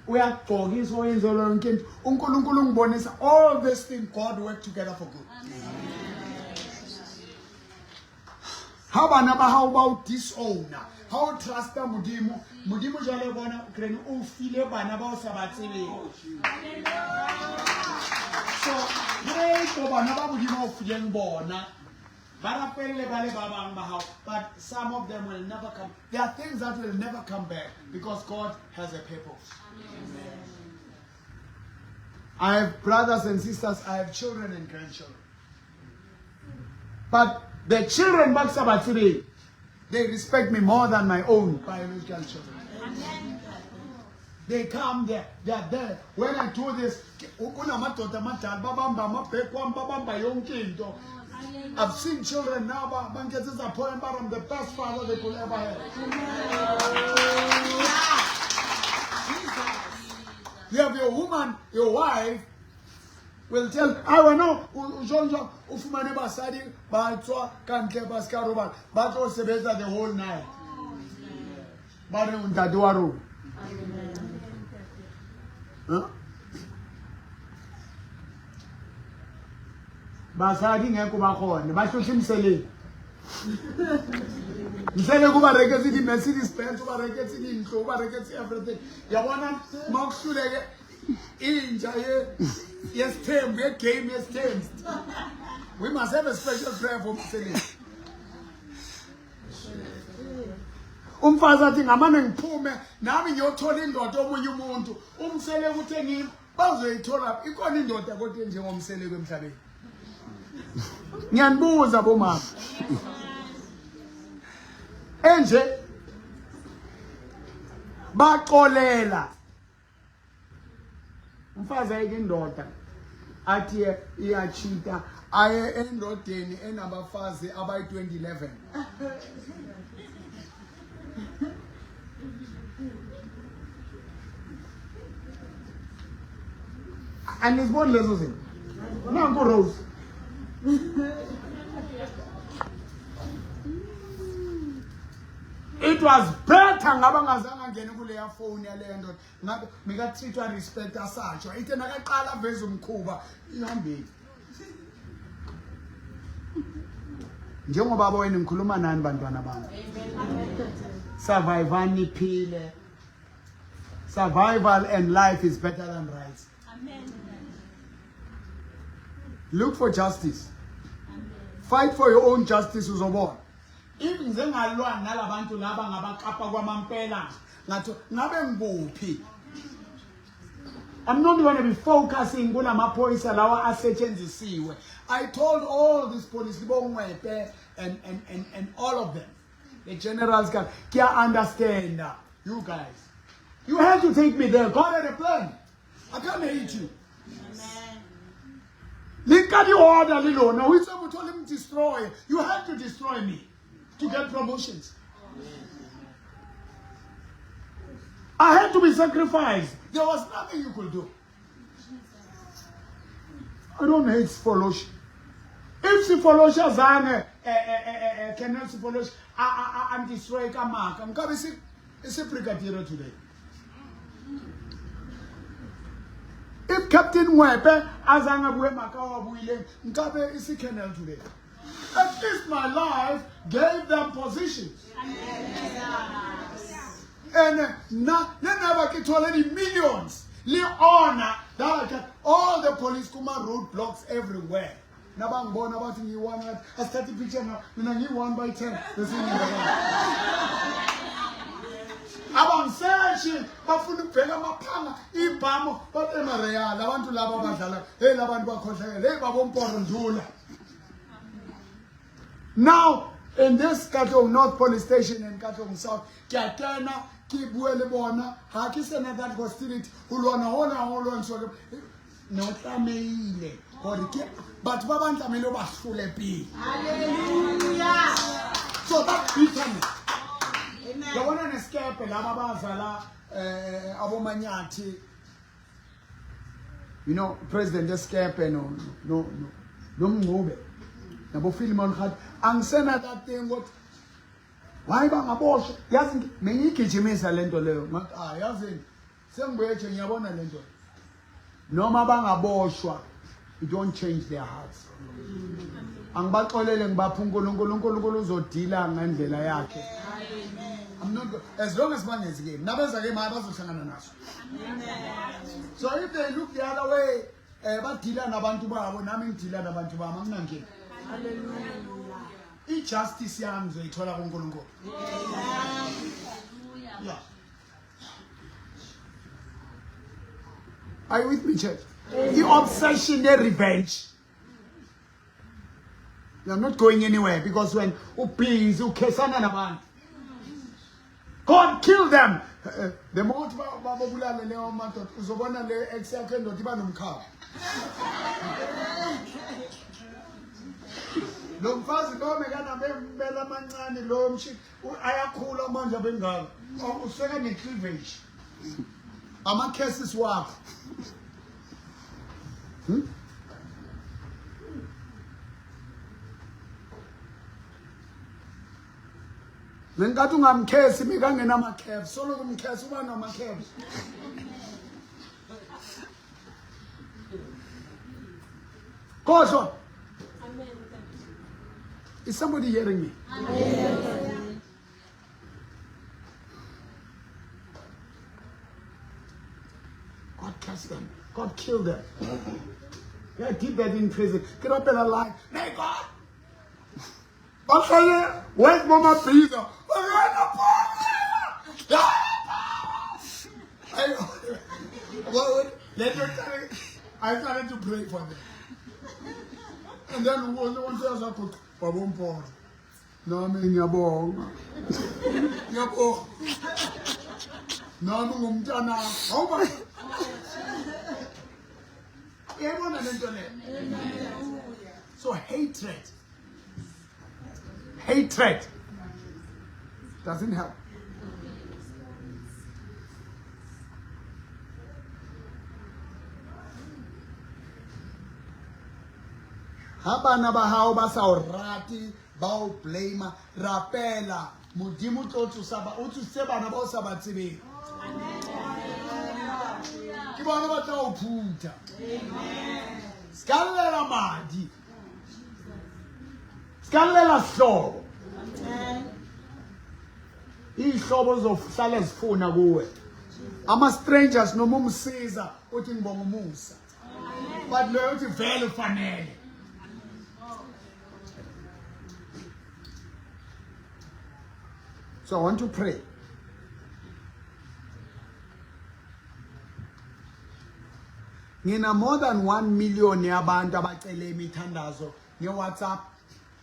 [SPEAKER 1] Uyagqokisa oyenzelwa yonke into. UNkulunkulu ungibonisa all this thing, God work together for good. Ha bana ba hao ba o disowna, ha o trusta Modimo, Modimo jwale bona Granny o file bana ba o sa ba tsebeng. So pray for bana ba Modimo o fileng bona. Ba rapelle ba le ba bang ba hao, but some of them will never come. There are things that will never come back because God has a purpose. I have brothers and sisters, I have children and grandchildren. But the children ba ke sa ba tsebeng, they respect me more than my own biological children. They come there, they are there. When I do this, kunamadoda amadala babamba amabheki wami, babamba yonke into. I've seen children now banketsetsa poem, but I'm the best father they could ever have. You have your woman, your wife will tell, I wena o jwang jwang o fumane basadi ba tswa ka ntle ba ska robala, ba tlo sebetsa the whole night. Ba re o ntate wa rona. Huh? Basadi ngeke ba kgone, ba hlotse Mseleku. Mseleku o ba reketse di-Mercedes Benz, o ba reketse dintlo, o ba reketse everything. Yabona makuhluleke inja yesithembu, ye-game yesithembu. We must have a special prayer for Mseleku. Umfazi athi ngamane ngiphume nami ngiyothola indoda omunye umuntu. UMseleku uthe ngimi bazoyithola ikhona indoda kodwa njengoMseleku emhlabeni. Ngiyanibuza bomama. Enje baxolela umfazi ayike indoda athi iyachita aye endodeni enabafazi abayi-2011. Aniziboni lezo zinto. Nanku Rose. It was better ngaba ngazange angene kuleya phone yaleya ndoda. Ngabe mika-treatwa respect asatshwa. Ithe nakaqala aveza umkhuba ihambile. Njengoba wena ngikhuluma nani bantwana bami. Survive niphile. Survival and life is better than rights. Amen. Look for justice. Amen. Fight for your own justice uzobona. If ngize ngalwa nalabantu laba ngabakapa kwamampela ngathi ngabe ngikuphi? I'm not going to be focusing kulamaphoyisa lawa asetshenzisiwe. I told all these police bongwepe and all of them. The generals can understand you guys. You had to take me there. God had a plan. I can't hate you. Le nka di-order le lona o itse motho le destroy. You had to destroy me to get promotions. I had to be sacrificed. There was nothing you could do. I don't hate Sifoloshi. If Sifoloshi azange Colonel Sifoloshi I'm destroy kamaka. Nkabe si brigadier today. If Captain Wepe azange buye maka wa buile nkabe isi colonel today. At least my life gave them positions. And na never ke thole di millions le honor that I can all the police kuma roadblocks everywhere. Nabangibona bathi ngiyi-one ngathi asithathe i-picture na mina ngiyi-1 by 10 bese abangiseshi bafuna ukubheka amaphanga ibhamu bathi emareyali abantu laba abadlala hey labantu bakhohlakele hey babomporo ndlula. Now in this Katlehong North Police Station and Katlehong South ke a kena ke bue le bona ha ke sena that hostility ho lwana hona ho lwantswa ke no tlamehile hore ke batho ba bang tlamehile ba hlole pele.
[SPEAKER 3] Hallelujah.
[SPEAKER 1] So that bitterness.
[SPEAKER 3] Amen.
[SPEAKER 1] Yabona nesikepe laba abazala abomanyathi. You know president esikepe no no no nomncube nabo Philemon Khat angisena that thing ukuthi why bangaboshwa yazi mengigijimisa lento leyo ngathi ah yazi sengibuye nje ngiyabona lento noma bangaboshwa you don't change their hearts. Angibaxolele ngibapha uNkulunkulu, uNkulunkulu uzodila ngendlela yakhe. I'm not as long as bangenzi kimi nabenza kimi bazohlangana naso. So if they look the other way badila nabantu babo nami ngidila nabantu bami anginankinga.
[SPEAKER 3] Hallelujah.
[SPEAKER 1] I-justice yami ngizoyithola kuNkulunkulu. Yeah. Are you with me, church? The obsession, the revenge. You are not going anywhere because when ubhizi ukhesana nabantu. God kill them. The more babulale leyo madoda uzobona le ex yakho endoda iba nomkhaba. Lo mfazi lo mekanamebele amancane lo mshi ayakhula manje abengaka. Useka ne-cleavage. Ama-cases wakho. Ngenkathi ungamkhesi mekangenama-caps, soloko umkhesi uba nama-caps. Kodwa. Is somebody hearing me?
[SPEAKER 3] Amen.
[SPEAKER 1] God cast them. God killed them. Yeah, keep that in prison. Get up and alive. May God. Bahlale, where's Mama Pizza? I started to pray for them. And then one says, Babomporo. Nami ngiyabonga. Ngiyabonga. Nami ngumntana. Awuba. Uyayibona lento leyo? So hatred. Hatred doesn't help. Ha bana ba hao ba sa o rate, ba o blame, rapela. Modimo tlo tsosa ba o tsositse bana ba o sa ba tsebeng. Ke bona ba tla o phutha. Ska llela madi. Ska llela sihlobo. Iy'hlobo zizohlala zifuna kuwe. Ama-strangers noma umsiza uthi ngibonga umusa. But loyo uthi vele ufanele. So I want to pray. Ngina more than 1 million yabantu abacele imithandazo nge-WhatsApp,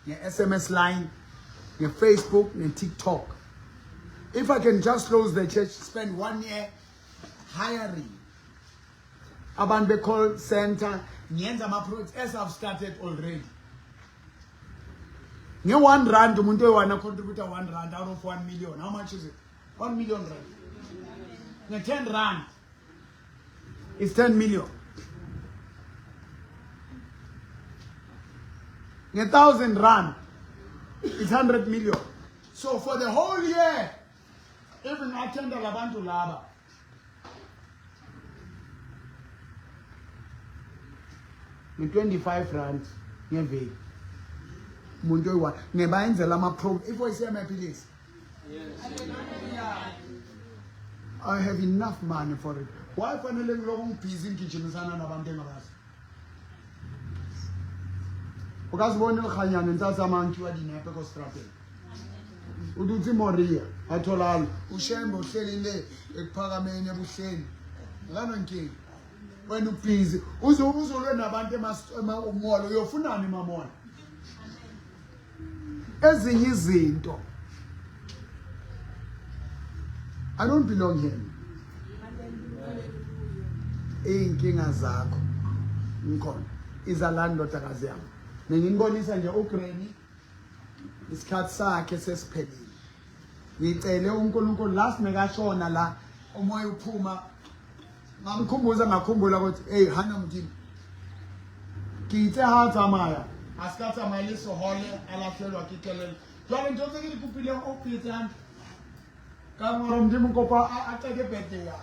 [SPEAKER 1] nge-SMS line, nge-Facebook, nge-TikTok. If I can just close the church, spend 1 year hiring abantu be-call center, ngiyenza ama-projects as I've started already. Nge-1 rand umuntu oyi-one contributor 1 rand out of 1 million. How much is it? 1 million rand. Nge-10 rand is 10 million. Nge-1000 rand is 100 million. So for the whole year, even attenda labantu laba, nge-25 rand ngeveki umuntu oyi-one ngebayenzela ama-pro if oyisiyamaphilisi. I have enough money for it. Why fanele ngiloko ngibhizi ngigijimisana nabantu engabazi? O ka se bone lekganyane ntse a tsamaya nkiwa dinepe ko strateng. O dutse Moria, a tholalo. Ushembe uhleli le ekuphakameni ebuhleni. Akanankinga. Wena ubhizi uze uzolwe nabantu emamall uyofunani emamall? Ezinye izinto I don't belong here. Iy'nkinga zakho ngikhona iza la ndodakazi yami. Benginibonisa nje uGranny isikhathi sakhe sesiphelile. Ngicele uNkulunkulu last mekashona la umoya uphuma ngamkhumbuza ngakhumbula ukuthi hey hana Modimo ke itse ha tsamaya a se ka tsamaya le sehole a lahlelwa ke kelello jwale ntho tse ke di kopileng o phetse hantle ka ngore Modimo kopa a qete birthday ya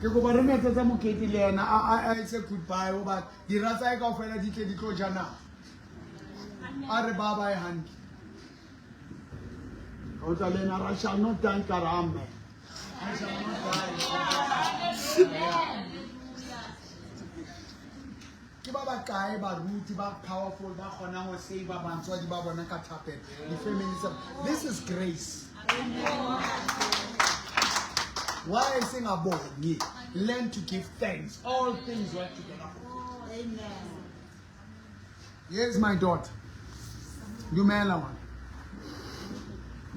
[SPEAKER 1] ke kopa re metsetse mokete le yena a etse goodbye hoba dira tsa hae kaofela di tle di tlo ja nama a re ba bae hantle o tla le ena I shall not die ka re amen I shall not die. Ke ba bakae baruti ba powerful ba kgonang ho save batswadi ba bona ka thapelo di-family tsa. This is grace. Why singabongi? Learn to give thanks. All things work together for good.
[SPEAKER 3] Amen.
[SPEAKER 1] Yes, my daughter. Dumela ngwana.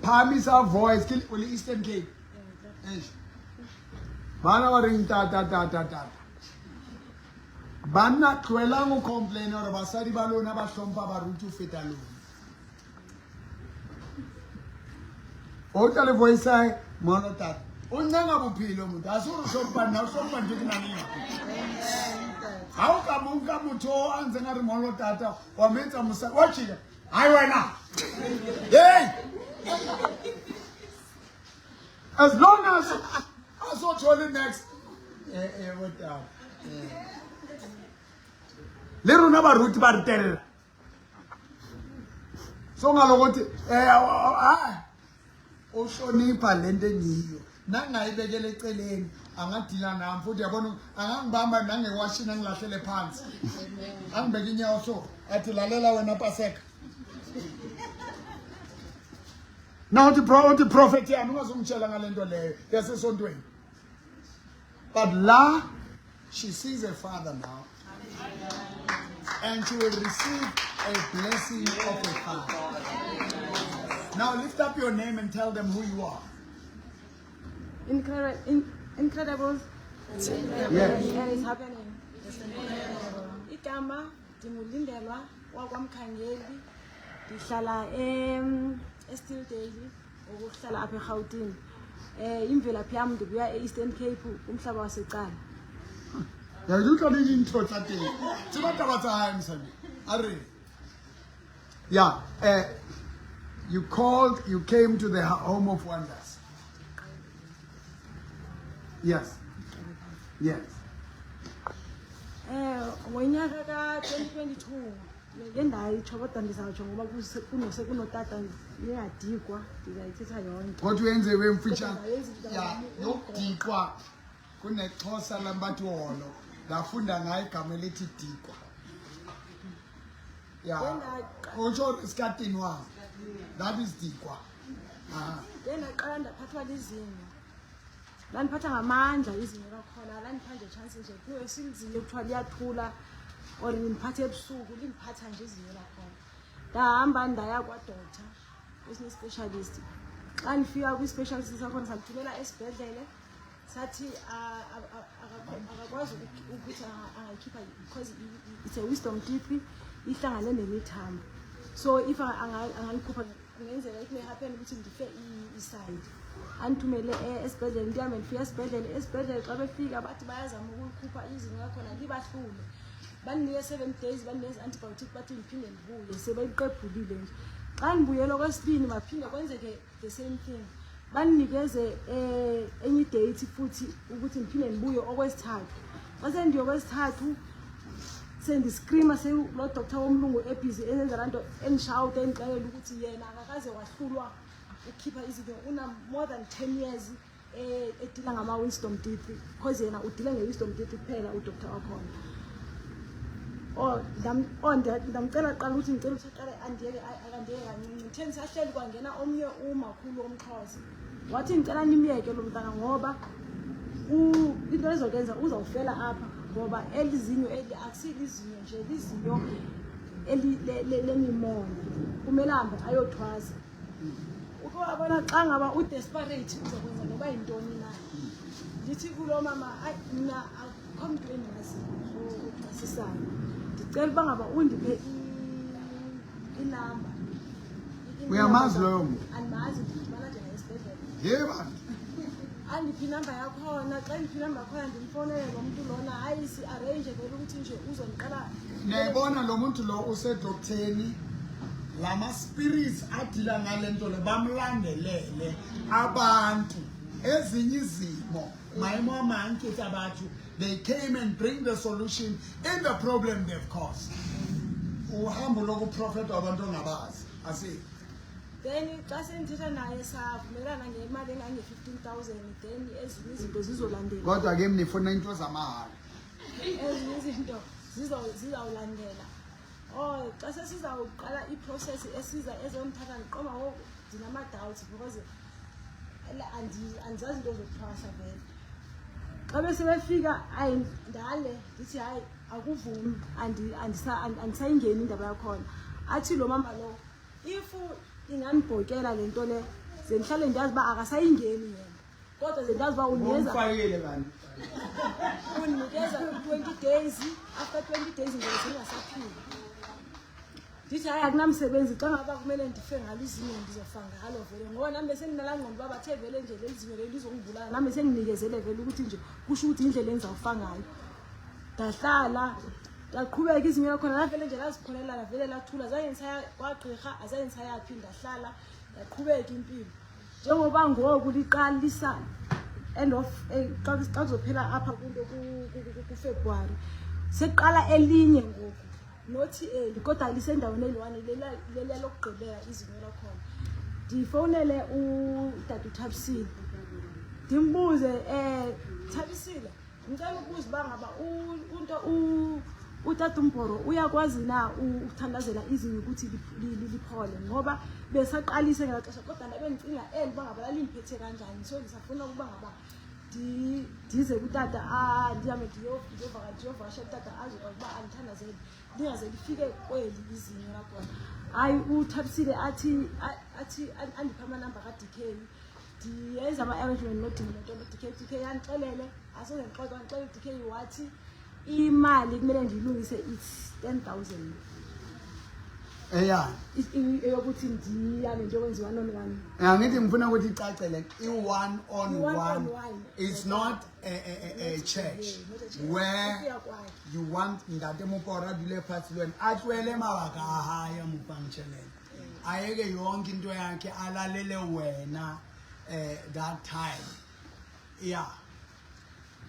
[SPEAKER 1] Phahamisa voice ke o le Eastern Cape. Eish. Bana ba reng ta ta ta ta ta. Banna tlohelang ho complain hore basadi ba lona ba hlompha baruti ho feta lona. O tla le voice hae molo tata. O ncenga bophelo motho. Ha se hore o hlompha nna, o hlompha ntho ke nang le yona. Ha o ka mo nka motho o a ntseng a re molo tata, wa mo etsa mosadi, wa tjheka. Hai wena. Hey! As long as a so thole next. Bo tata. Le rona baruti ba re tella. So ngalokuthi o hlonipha lento engiyo. Nangayibekela eceleni angadila nami futhi yabona angangibamba nangewashini angilahlele phansi. Angibeke inyawo so athi lalela wena Paseka. Now uthi pro uthi prophet yami ungazongitshela ngalento leyo yasesontweni. But la she sees her father now. And she will receive a blessing of her father. Now lift up your name and tell them who you are.
[SPEAKER 4] Incredible.
[SPEAKER 1] Yes.
[SPEAKER 4] And it's happening. Igama ndinguLindelwa wakwaMkhangeli. Ndihlala eStildale, ukuhlala apha eRhawutini. Imvelaphi yam ndibuya e-Eastern Cape, kumhlaba waseCala.
[SPEAKER 1] Ya ke utlwa le dintho tsa teng. Tseba taba tsa hae mosadi. A re. Yeah, you called, you came to the home of wonders. Yes. Yes.
[SPEAKER 4] Ngonyaka ka-2022 ngeke ndayitsho kodwa ndizawutsho ngoba kunotata ndingadikwa, ndizayithetha yonke.
[SPEAKER 1] Kodwa uyenze wemfitshane.
[SPEAKER 4] Kodwa ndayenza.
[SPEAKER 1] Ya, yokudikwa kunexhosa lambathi wolo. Ndafunda ngayo igama elithi dikwa. Ya. Utsho isikatini wa. That is dikwa. Aha.
[SPEAKER 4] Ke ndaqala ndaphathwa lizinyo, landiphatha ngamandla izinyo lakhona, landipha nje chance nje kuyo kuthiwa liyathula or lindiphatha ebusuku, lindiphatha nje izinyo lakhona. Ndahamba ndaya kwadoctor, kwesinye specialist. Xa ndifika kwi-specialist sakhona, sandithumela esibhedlele, sathi akakwazi ukuthi angayikhipha because it's a wisdom teeth, ihlangane nemithambo, so if angalikhupha kungenzeka it may happen ukuthi ndife iside. Andithumele esibhedlele, ndihambe ndifike esibhedlele. Esibhedlele xa befika bathi bayazama ukulikhupha izinyo lakhona, libahlule. Bandinike 7 days, bandinikeza antibiotic, bathi ndiphinde ndibuye sebeyiqebhulile nje. Xa ndibuyela okwesibini baphinde kwenzeke the same thing, bandinikeze enye idate futhi ukuthi ndiphinde ndibuye okwesithathu. Xa sendiyokwesithathu sendiscreama, lo doctor womlungu ebusy ezenza laa nto, endishawuta, endixelela ukuthi yena akakaze wahlulwa ukukhipha izinto, una more than 10 years edeala ngama-wisdom teeth, because yena udeala nge-wisdom teeth kuphela udoctor wakhona. Oh, ndamcela kuqala ukuthi ngicela ukuthi aqale andiyeke, akandiyeke kancinci. Ngithe ndisahleli kwangena omnye umakhulu womxhosa, wathi ndicela nimyeke lo mntana ngoba into ezokwenza uzawufela apha, ngoba eli zinyo eli akusilizinyo nje, lizinyo eli lemimoya, kumele ahambe ayothwasa. Uke wabona xa ngaba udesperate uzokwenza noba yintoni na. Ndithi kulo mama, ayi, mna akukho mntu endimaziyo othwasisayo, ndicela uba ngaba undiphe inamba.
[SPEAKER 1] Uyamazi loyo muntu?
[SPEAKER 4] Andimazi, ndidibana nje naye esibhedlele.
[SPEAKER 1] Ye bantu.
[SPEAKER 4] Andiphi inamba yakhona. Xa ndiphi inamba yakhona ndimfowunele lo mntu lona, hayi, si-arrange vele ukuthi nje uzondiqala.
[SPEAKER 1] Niyayibona lo muntu lo usedoktheni, lama spirits adeala ngale nto le bamlandelele abantu ezinye izimo maemo a mang ke tsa batho. They came and bring the solution in the problem they've caused. Uhambo lokuprofetha abantu ongabazi asi.
[SPEAKER 4] Then xa sendithetha naye savumelana ngemali engange-15 000, then ezinye izinto zizolandela.
[SPEAKER 1] Kodwa ke mnifuna into zamahala.
[SPEAKER 4] Ezinye izinto zizawulandela. Oh, xa sesizawuqala iprocess esiza ezomthatha, ndiqonda ngoku ndinama-doubts because andizazi into zokuthwasa vele. Xa besebefika, ayi, ndale ndithi hayi, akuvumi, andisayingeni indaba yakhona. Athi lo mama lo, if ingandibhokela le nto le, ze ndihlale ndiyazi uba akasayingeni yena, kodwa ze ndazi uba undinikeza
[SPEAKER 2] Ngomfakile kanti.
[SPEAKER 4] Undinikeza 20 days, after 20 days ngoba sengingasaphili. Ndithi hayi, akunamsebenzi, xa ngaba kumele ndife ngalo izinyo ndizofa ngalo vele, ngoba nami besendinalaa ngqondo uba bathe vele nje leli zinyo leli lizongibulala, nami besenginikezele vele ukuthi nje kusho ukuthi indlela endizawufa ngayo. Ndahlala, ndaqhubeka, izinyo lakhona lavele nje lazipholela, lavele lathula, zange ndisaya kwagqirha, azange ndisayaphi. Ndahlala, ndaqhubeka impilo njengoba ngoku liqalisa end of xa kuzophela apha kwinto kuFebruwari, sekuqala elinye ngoku, nothi eli kodwa lisendaweni eyi-one, leliya lokugqibela izinyo lakhona. Ndifowunele utata uThabisile, ndimbuze, Thabisile, ngicela ukubuza uba ngaba unto utata uMbhoro uyakwazi na ukuthandazela izinyo ukuthi liphole, ngoba besaqalise ngelaa xesha, kodwa ndabe ndicinga eli uba ngaba lalimphethe kanjani, so ndisafuna ukuba ngaba ndize kutata, ndihambe ndiyovakashela utata, azokwazi uba andithandazele lingaze lifike kweli izinyo lakhona. Hayi, uThabisile athi andiphe amanamba ka-DK, ndiyenza ama-arrangement nodingo nento no-DK. DK andixelele, asoze ndixoxe, andixelele u-DK wathi imali kumele ndiyilungise, it's 10 000.
[SPEAKER 1] Eyani?
[SPEAKER 4] Eyokuthi ndihambe ndiyokwenza i-one on one.
[SPEAKER 1] Angithi ngifuna ukuthi icace le i-one on
[SPEAKER 4] I-one
[SPEAKER 1] one.
[SPEAKER 4] On one.
[SPEAKER 1] It's not a church
[SPEAKER 4] Yeah, not a church.
[SPEAKER 1] where
[SPEAKER 4] Ukuya kwakhe.
[SPEAKER 1] you want Ntate Mopora a dule fatshe le wena, a tlohele mabaka a hae a mo fang tjhelete, a yeke yonke into yakhe, alalele wena that time, yeah.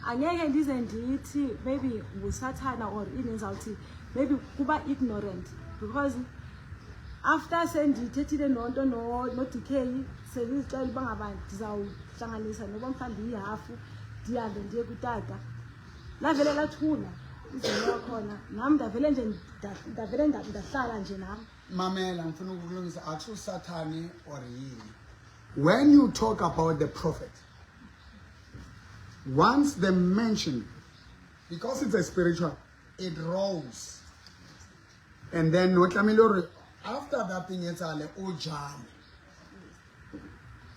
[SPEAKER 4] Angeke ndize ndithi maybe ngusathana or ini, ndizawuthi maybe kuba ignorant, because after sendithethile nonto no-DK, sendizixela uba ngaba ndizawuhlanganisa noba mhlawumbi ihafu, ndihambe ndiye kutata. Lavele lathula izinto yakhona, nam ndavele nje ndavele ndahlala nje nam.
[SPEAKER 1] Mamela, ngifuna ukulungisa, akususathane or yini. When you talk about the prophet, once they mention, because it's a spiritual, it rolls, and then o tlamehile hore after that thing etsahale, o jale.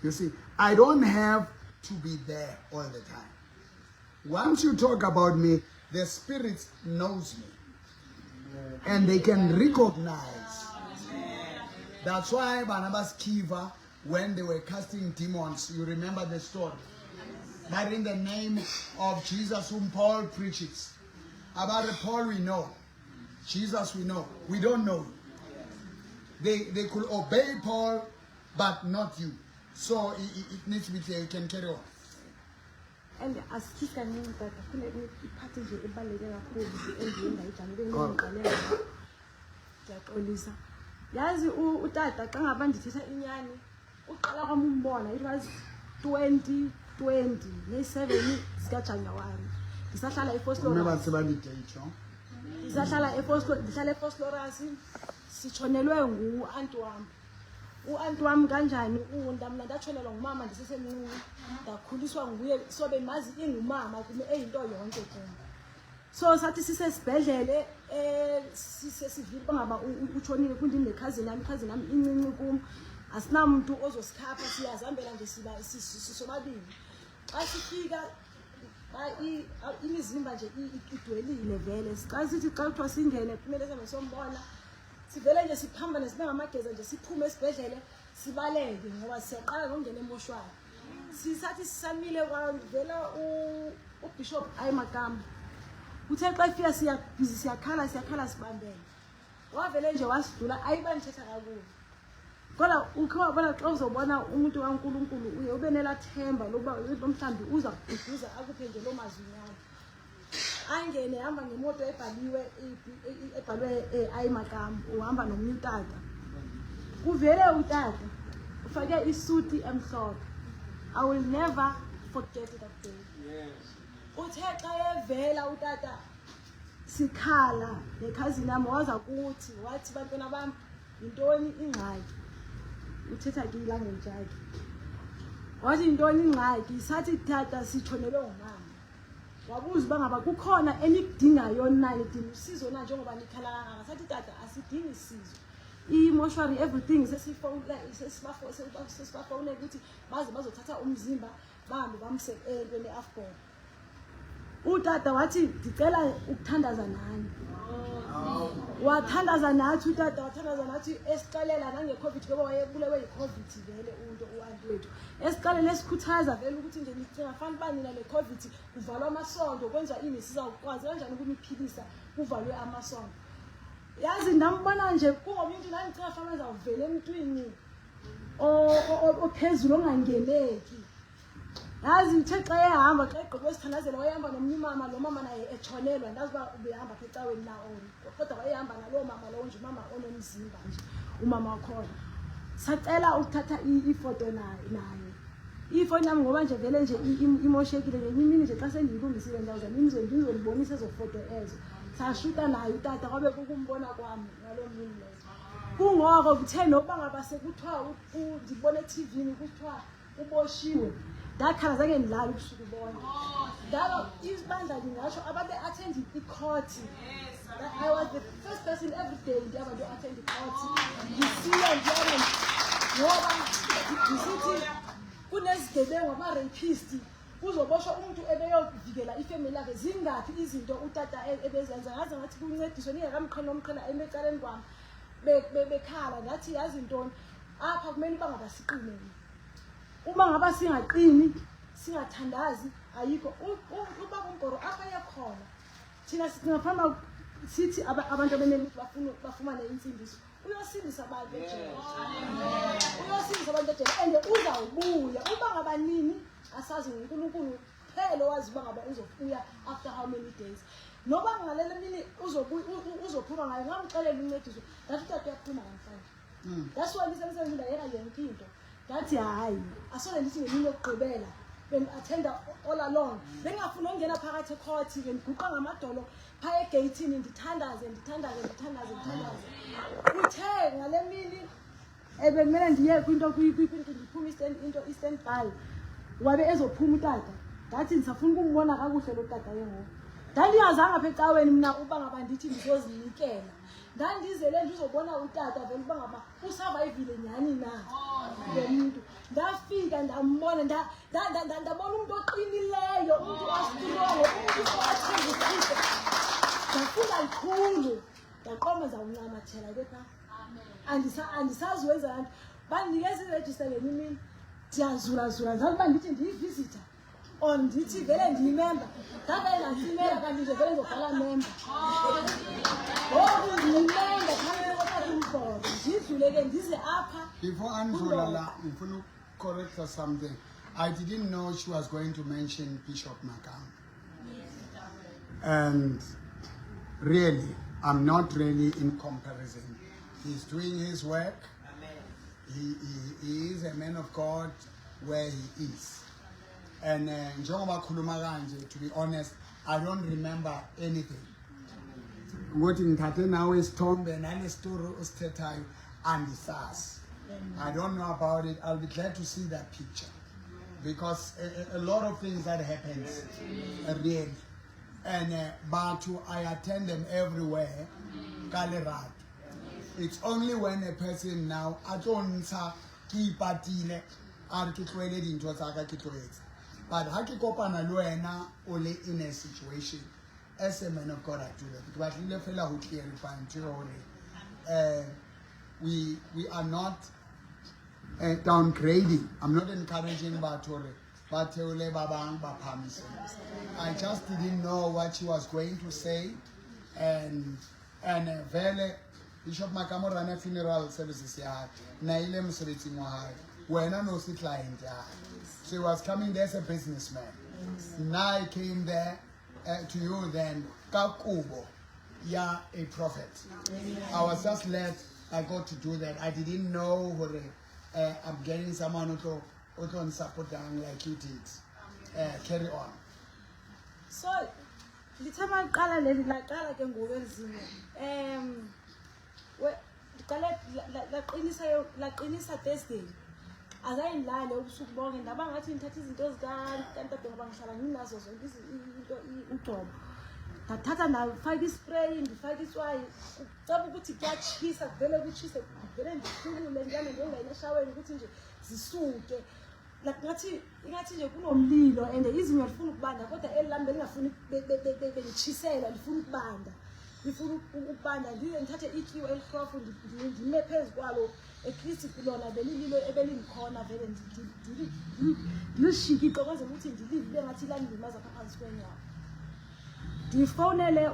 [SPEAKER 1] You see, I don't have to be there all the time. Once you talk about me, the spirit knows me and they can recognize. That's why Barnabas Kiva, when they were casting demons, you remember the story. But in the name of Jesus whom Paul preaches. About Paul we know. Jesus we know. We don't know. They could obey Paul, but not you. So it needs to be clear. You can carry on.
[SPEAKER 4] And asithi kancinci, tata, kune i-part nje ebaluleke kakhulu endiye ndayijama bengiqale, ndiyaxolisa. Yazi utata, xa ngaba ndithetha inyani, uqala kwam umbona, it was 2020 ngeyi-7 zikaJanuwari, ndisahlala
[SPEAKER 1] Mme ba
[SPEAKER 4] eVosloorus.
[SPEAKER 1] Tseba di-date, no?
[SPEAKER 4] Ndisahlala ndihlala eVosloorus. Sitshonelwe ngu-anti wam. U-anti wam kanjani? Mna ndatshonelwa ngumama ndisesemncinci, ndakhuliswa nguye, so bendimazi ingumama kum, eyinto yonke kum. So sathi sisesibhedlele, sisesivile uba ngaba utshonile, kundine-cousin yam, i-cousin yam incinci kum, asinamntu ozosikhapha, siyazihambela nje, sisobabili. Xa sifika, xa imizimba nje idwelile vele, xa sithi, xa kuthiwa singene, kumele sihambe sombona, sivele nje siphambane, sibe ngamageza nje, siphume esibhedlele, sibaleke ngoba siyaqala nokungena emoshwari. Sisathi sisamile, kwavela uBishop Ayimagama. Uthe xa efika, siyabhizi, siyakhala, siyakhala, sibambele, wavele nje wasidlula. Ayiba ndithetha kakubi, kodwa ukhe wabona xa uzobona umuntu kaNkulunkulu, uye ube nelaa themba lokuba mhlawumbi uza kududuza, akuphe nje loo mazwinyana. Angene, hamba ngemoto ebhaliwe, ebhalwe Ayimagama, uhamba nomnye utata. Kuvele utata ufake isuti emhlophe. I will never forget that day. Uthe xa evela utata, sikhala ne-cousin yami, waza kuthi, wathi, "Bantwana bam, yintoni ingxaki?" Uthetha ke i-language yakhe, wathi, "Yintoni ingxaki?" Sathi, "Tata, sitshonelwe ngumama." Wabuza uba ngaba kukhona enikudingayo na, nidinga usizo na njengoba nikhala kangaka. Sathi, "Tata, asidingi sizo, i-mortuary, everything sesibafowunela ukuthi baze bazothatha umzimba, bahambe bamse entweni e-Afcon." Utata wathi, "Ndicela ukuthandaza nani." Wathandaza nathi utata, wathandaza nathi, esixelela nange-COVID, ngoba wayebulewe yi-COVID vele unto u-anti wethu. Esixelela, esikhuthaza vele ukuthi nje ningafani uba nina le COVID, kuvalwa amasonto, kwenziwa ini, sizawukwazi kanjani ukuniphilisa kuvalwe amasonto? Yazi, ndambona nje kungomuntu, ndandicinga fana azawuvela emntwini ophezulu ongangeneki. Yazi, uthe xa ehamba, xa egqiba esithandazela, wayehamba nomnye umama. Lo mama naye etshonelwa, ndazi uba ubehamba apha ecaweni na or, kodwa wayehamba naloo mama lowo nje, umama onomzimba nje, umama wakhona. Sacela ukuthatha ifoto naye. Ifoni yami, ngoba nje vele nje imoshekile, ngenye imini nje xa sendiyilungisile, ndawuza ndizolibonisa ezo foto ezo. Sashuta naye utata, kwabe kukumbona kwami ngaloo mini leyo. Kungoko kuthe nokuba ngaba sekuthiwa ndibone ethivini kuthiwa uboshiwe, ndakhala, zange ndilale ubusuku bonke. Ndaba ibandla, ndingatsho ababe-attend i-court, I was the first person every day ndihamba ndiyo-attend i-court, ndisiya, ndiyaba ngoba ndisithi kunezigebengu, ama-rapist, kuzoboshwa umuntu ebeyovikela ifemeli yakhe. Zingaphi izinto utata ebezenza? Ngaze ngathi kuncediswe ningekamqhela, nomqhela emecaleni kwami. Bekhala ngathi, yazi ntoni, apha kumele uba ngaba siqine. Uma ngaba singaqini, singathandazi, ayikho. Ubaba uMboro apha ekhona, thina singafana sithi abantu abemele ukuthi bafune bafumane insindiso. Uyosindisa abantu ejele, uyosindisa abantu ejele, and uzawubuya. Uba ngaba nini asazi, nguNkulunkulu kuphela owazi uba ngaba uzobuya after how many days. Noba ngalele mini uzophuma ngayo, ngamxelela uncediso, ndathi, "Utata uyaphuma namhlanje." That's why ndisemsebenzini, ndayeka yonke into. Ndathi, "Hayi, asole." Ndithi ngemini yokugqibela bendi-attenda all along, bengingafuni ukungena phakathi ekhothi, bendiguqa ngamadolo phaya egeyithini, ndithandaze, ndithandaze, ndithandaze, ndithandaze. Kuthe ngale mini ebekumele ndiye kwinto kwinto, ndiphume into i-stand by, wabe ezophuma utata. Ndathi ndisafuna ukumbona kakuhle lo tata ke ngoku. Ndandingazanga apha ecaweni mna uba ngaba ndithi ndizozinikela, ndandizele ndizobona utata vele uba ngaba usavayivile nyhani na lo mntu. Ndafika ndambona, ndabona umntu oqinileyo, umntu o-strong, umntu owathemba uThixo. Ndafunda likhulu, ndaqoma ndizawuncamathela ke phaa. Andisazi wenza laa nto. Bandinikeza irejista ngenye imini, ndiyazulazula, ndizawuba ndithi ndiyi-visitor or ndithi vele ndiyi-member. Ndavele ndantsimela, kanti nje vele ndizobhala member. Ngoku ndiyi-member phantsi kotata uMboro. Ndidlule ke ndize apha.
[SPEAKER 1] Before Angela la, ngifuna correct her something. I didn't know she was going to mention Bishop Makam. And really, I'm not really in comparison. He's doing his work. He is a man of God where he is. And njengoba khuluma kanje, to be honest, I don't remember anything. Ngothi ngithathe nawe isithombe nale story osithethayo andisazi. I don't know about it. I'll be glad to see that picture because a lot of things that happens really. And but I attend them everywhere. Ka lerato. It's only when a person now a tlo ntsha ke ipatile, a re ke tlohele dintho tsa ka, ke tlohetse. But ha ke kopana le wena o le in a situation, as a man of God, I do that. Ke batlile fela ho clarify ntho e hore we are not downgrading. I'm not encouraging batho hore ba theole ba bang ba phahamise. I just didn't know what she was going to say, and vele Bishop Makamo rana funeral services ya hae, na ile mosebetsing wa hae, wena no se client ya hae. So he was coming there as a businessman. Now I came there to you then ka kobo ya a prophet. I was just led by God to do that. I didn't know hore I'm getting someone o tlo support like you did. Carry on.
[SPEAKER 4] So lithe maliqala leli, laqala ke ngoku elizinyo, liqale laqinisa Thursday. Azange ndilale ubusuku bonke, ndaba ngathi ndithatha izinto zikantante ngoba ngihlala nginazo zonke into ugcobo. Ndathatha, ndafaka i-spray, ndifaka itswayi, kucaba ukuthi kuyatshisa, kuvele kutshise, kuvele ndihlubule, ndihambe ndiyongena eshaweni ukuthi nje zisuke. Like ngathi, ingathi nje kunomlilo and izinyo lifuna ukubanda, kodwa eli lami belingafuni, belitshisela, lifuna ukubanda, lifuna ukubanda. Ndize ndithathe ityiwa elihlofu, ndime phezu kwalo, at least lona belililo ebelingikhona vele, ndilishikixe kwenzela ukuthi ndilive ibe ngathi landilimaza apha phantsi kwenyawo. Ndifowunele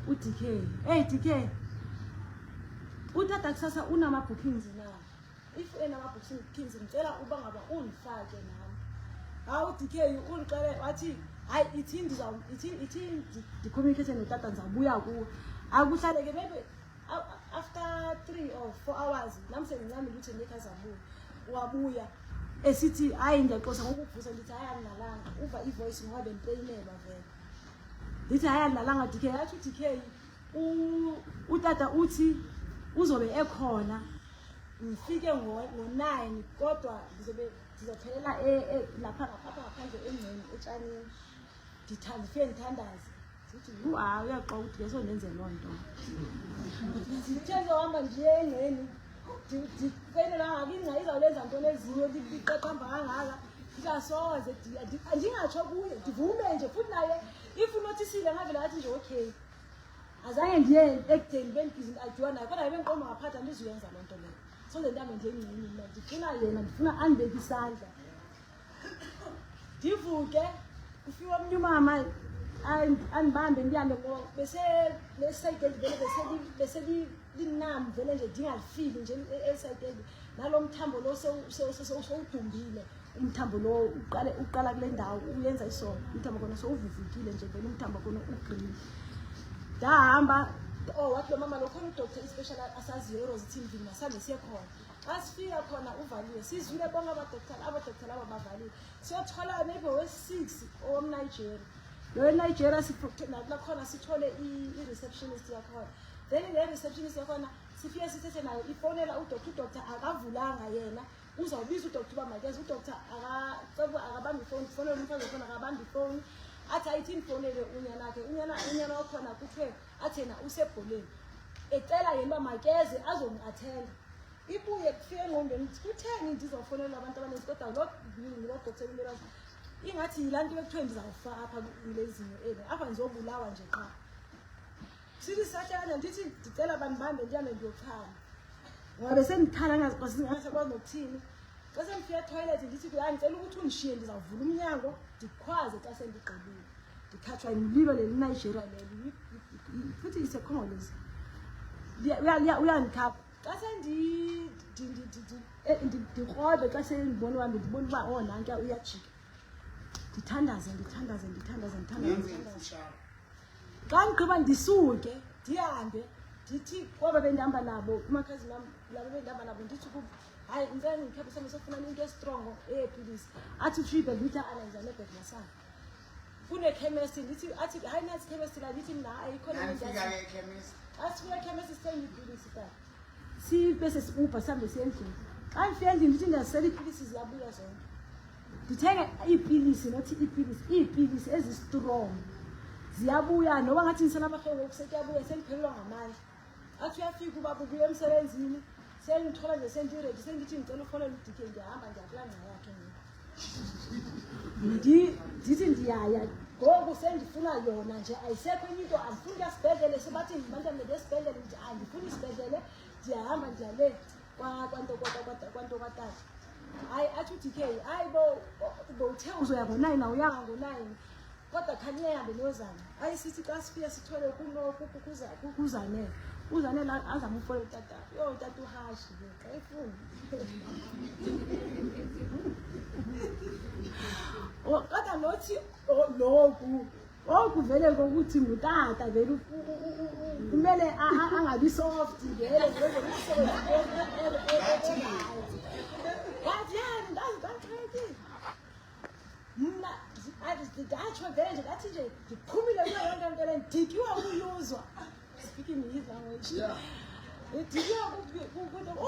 [SPEAKER 4] u-DK, "Hey DK, utata kusasa unama-bookings na? If enama-bookings, ngicela uba ngaba undifake nami." Hawu, u-DK undixele wathi, "Hayi, ithi ithi ndi-communicate notata, ndizawubuya kuwe." Akuhlale ke maybe after 3 or 4 hours, nami sengincamile ukuthi ngekhe azabuya. Wabuya esithi, "Hayi, ndiyaxosa ngokuvusa." Ndithi, "Hayi, angilalanga." Uva i-voice ngoba bendipeyinelwa vele. Ndithi, "Hayi, angilalanga DK." Athi u-DK, "Utata uthi uzobe ekhona, ngifike ngo-9, kodwa ndizobe ndizophelela lapha apha ngaphandle engceni etshanini, ndifike ndithandaze." Ndithi, "Yu, hayi, uyaxoka ukuthi ke sondenze loo nto. Ndithe ndizohamba ndiye engceni, ndifeyinela kangaka, ingca izawulenza ntoni ezinyo liqaqamba kangaka?" Ndithi, "Asoze." Ndingatsho kuye, ndivume nje futhi naye if unothisile ngavele athi nje okay. Azange ndiye ekudeni bendibhizi ndiadyuwa naye, kodwa bendiqonda ngaphathi andizuyenza loo nto leyo. Soze ndihambe ndiye engceni mna, ndifuna yena, ndifuna andibeke isandla. Ndivuke kufike omnye umama andibambe ndihambe ngoba bese lesayidi eli vele beselinam vele nje ndingalifili nje elisayidi eli nalo mthambo lo sewudumbile umthambo lo uqale uqala kule ndawo uyenza isono umthambo khona sowuvuvukile nje vele umthambo khona ugreen. Ndahamba, oh, wathi lo mama lo khona udoctor ispecial asaziyo eRosithinville, masambe siye khona. Xa sifika khona uvaliwe, sizwile bonke abadoctor, abadoctor laba bavaliwe. Siyothola maybe owesi-6 owomnigeria, lo enigeria nakhona sithole i-receptionist yakhona. Then le receptionist yakhona sifike sithethe nayo, ifonela udoctor, udoctor akavulanga yena, uzawubiza udoctor uba makeze. Udoctor akabambi ifowuni, fonela umfazi wakhona akabambi ifowuni. Athi ayithi ndifowunele unyana wakhe, unyana wakhona kuthiwe athi yena usebholeni, ecela yena uba makeze azomathenda. Ibuye kufike engqondweni ukuthi kutheni ndizawufonela abantu abaninzi kodwa lo lo doctor kumele ingathi yilaa nto bekuthiwe ndizawufa apha kule zinyo eli, apha ndizobulawa nje qha. Sithi sahlala, ndithi ndicela bandibambe ndihambe ndiyochama ngoba besendikhala ngingasakwazi nokuthini. Xa sendifika etoilet ndithi kuye, ndicela ukuthi undishiye, ndizawuvula umnyango ndikhwaze xa sendigqibile. Ndikhatshwa yimlilo leli Nigeria leli, futhi iseCongolese, uyandikhapha. Xa sendikrobe, xa sendibona uhambe, ndibona uba oh nankuya uyajika, ndithandaze, ndithandaze, ndithandaze, ndithandaze, ndithandaze. Xa ndigqiba ndisuke ndihambe, ndithi kwaba bendihamba nabo, kumakhazini am laba bendihamba nabo, ndithi kubo, hayi, ngicela ngikhaphe sami sofuna into estrongo eyephilisi. Athi usho ibhegi, ngithi ana ngiza nebhegi masana kunekhemesti. Ndithi, athi hayi nansi ikhemesti la, ndithi mna hayi ikhona.
[SPEAKER 1] Nanifika-ke ekhemisi.
[SPEAKER 4] Xa sifika ekhemesti sithenga iipilisi tata, sibe sesi-Uber sihambe siye endlini. Xa ndifika endlini ndithi ndiyazisela iipilisi, ziyabuya zonke. Ndithenge iipilisi, nothi iipilisi, iipilisi ezi-strong, ziyabuya. Noba ngathi ndisela amarhewu ngoku sekuyabuya, sendiphelelwa ngamandla. Athi uyafika ubaba ubuya emsebenzini, sendithola nje sendiready, sendithi ndicela ufonela udike, ndiyahamba ndiya kulaa ngca yakhe ngoku. Ndithi ndiyaya ngoku sendifuna yona nje, ayisekho enye into, andifuni kuya sibhedlele. Sebathi bantwana ndiye esibhedlele, ndithi andifuni isibhedlele, ndiyahamba ndiya le kwanto kwatata. Hayi, athi uDK, hayi bo, bowuthe uzoya ngo-9, awuyanga ngo-9, kodwa khaniyehambe niyozama. Hayi, sithi xa sifike sithole kuzanele, uzanele azame ufonela utata. Yo, utata uhashi ke xa efuni. Oh, kodwa nothi oh, loku oku vele kokuthi ngutata vele kumele angabi soft vele ngenze umsebenzi. Ngathi yani ndazixakekile mna, ndatsho vele nje, ndathi nje ndiphumile kuyo yonke nto le, ndidikiwe ukuyuzwa, speaking his language. Ndidikiwe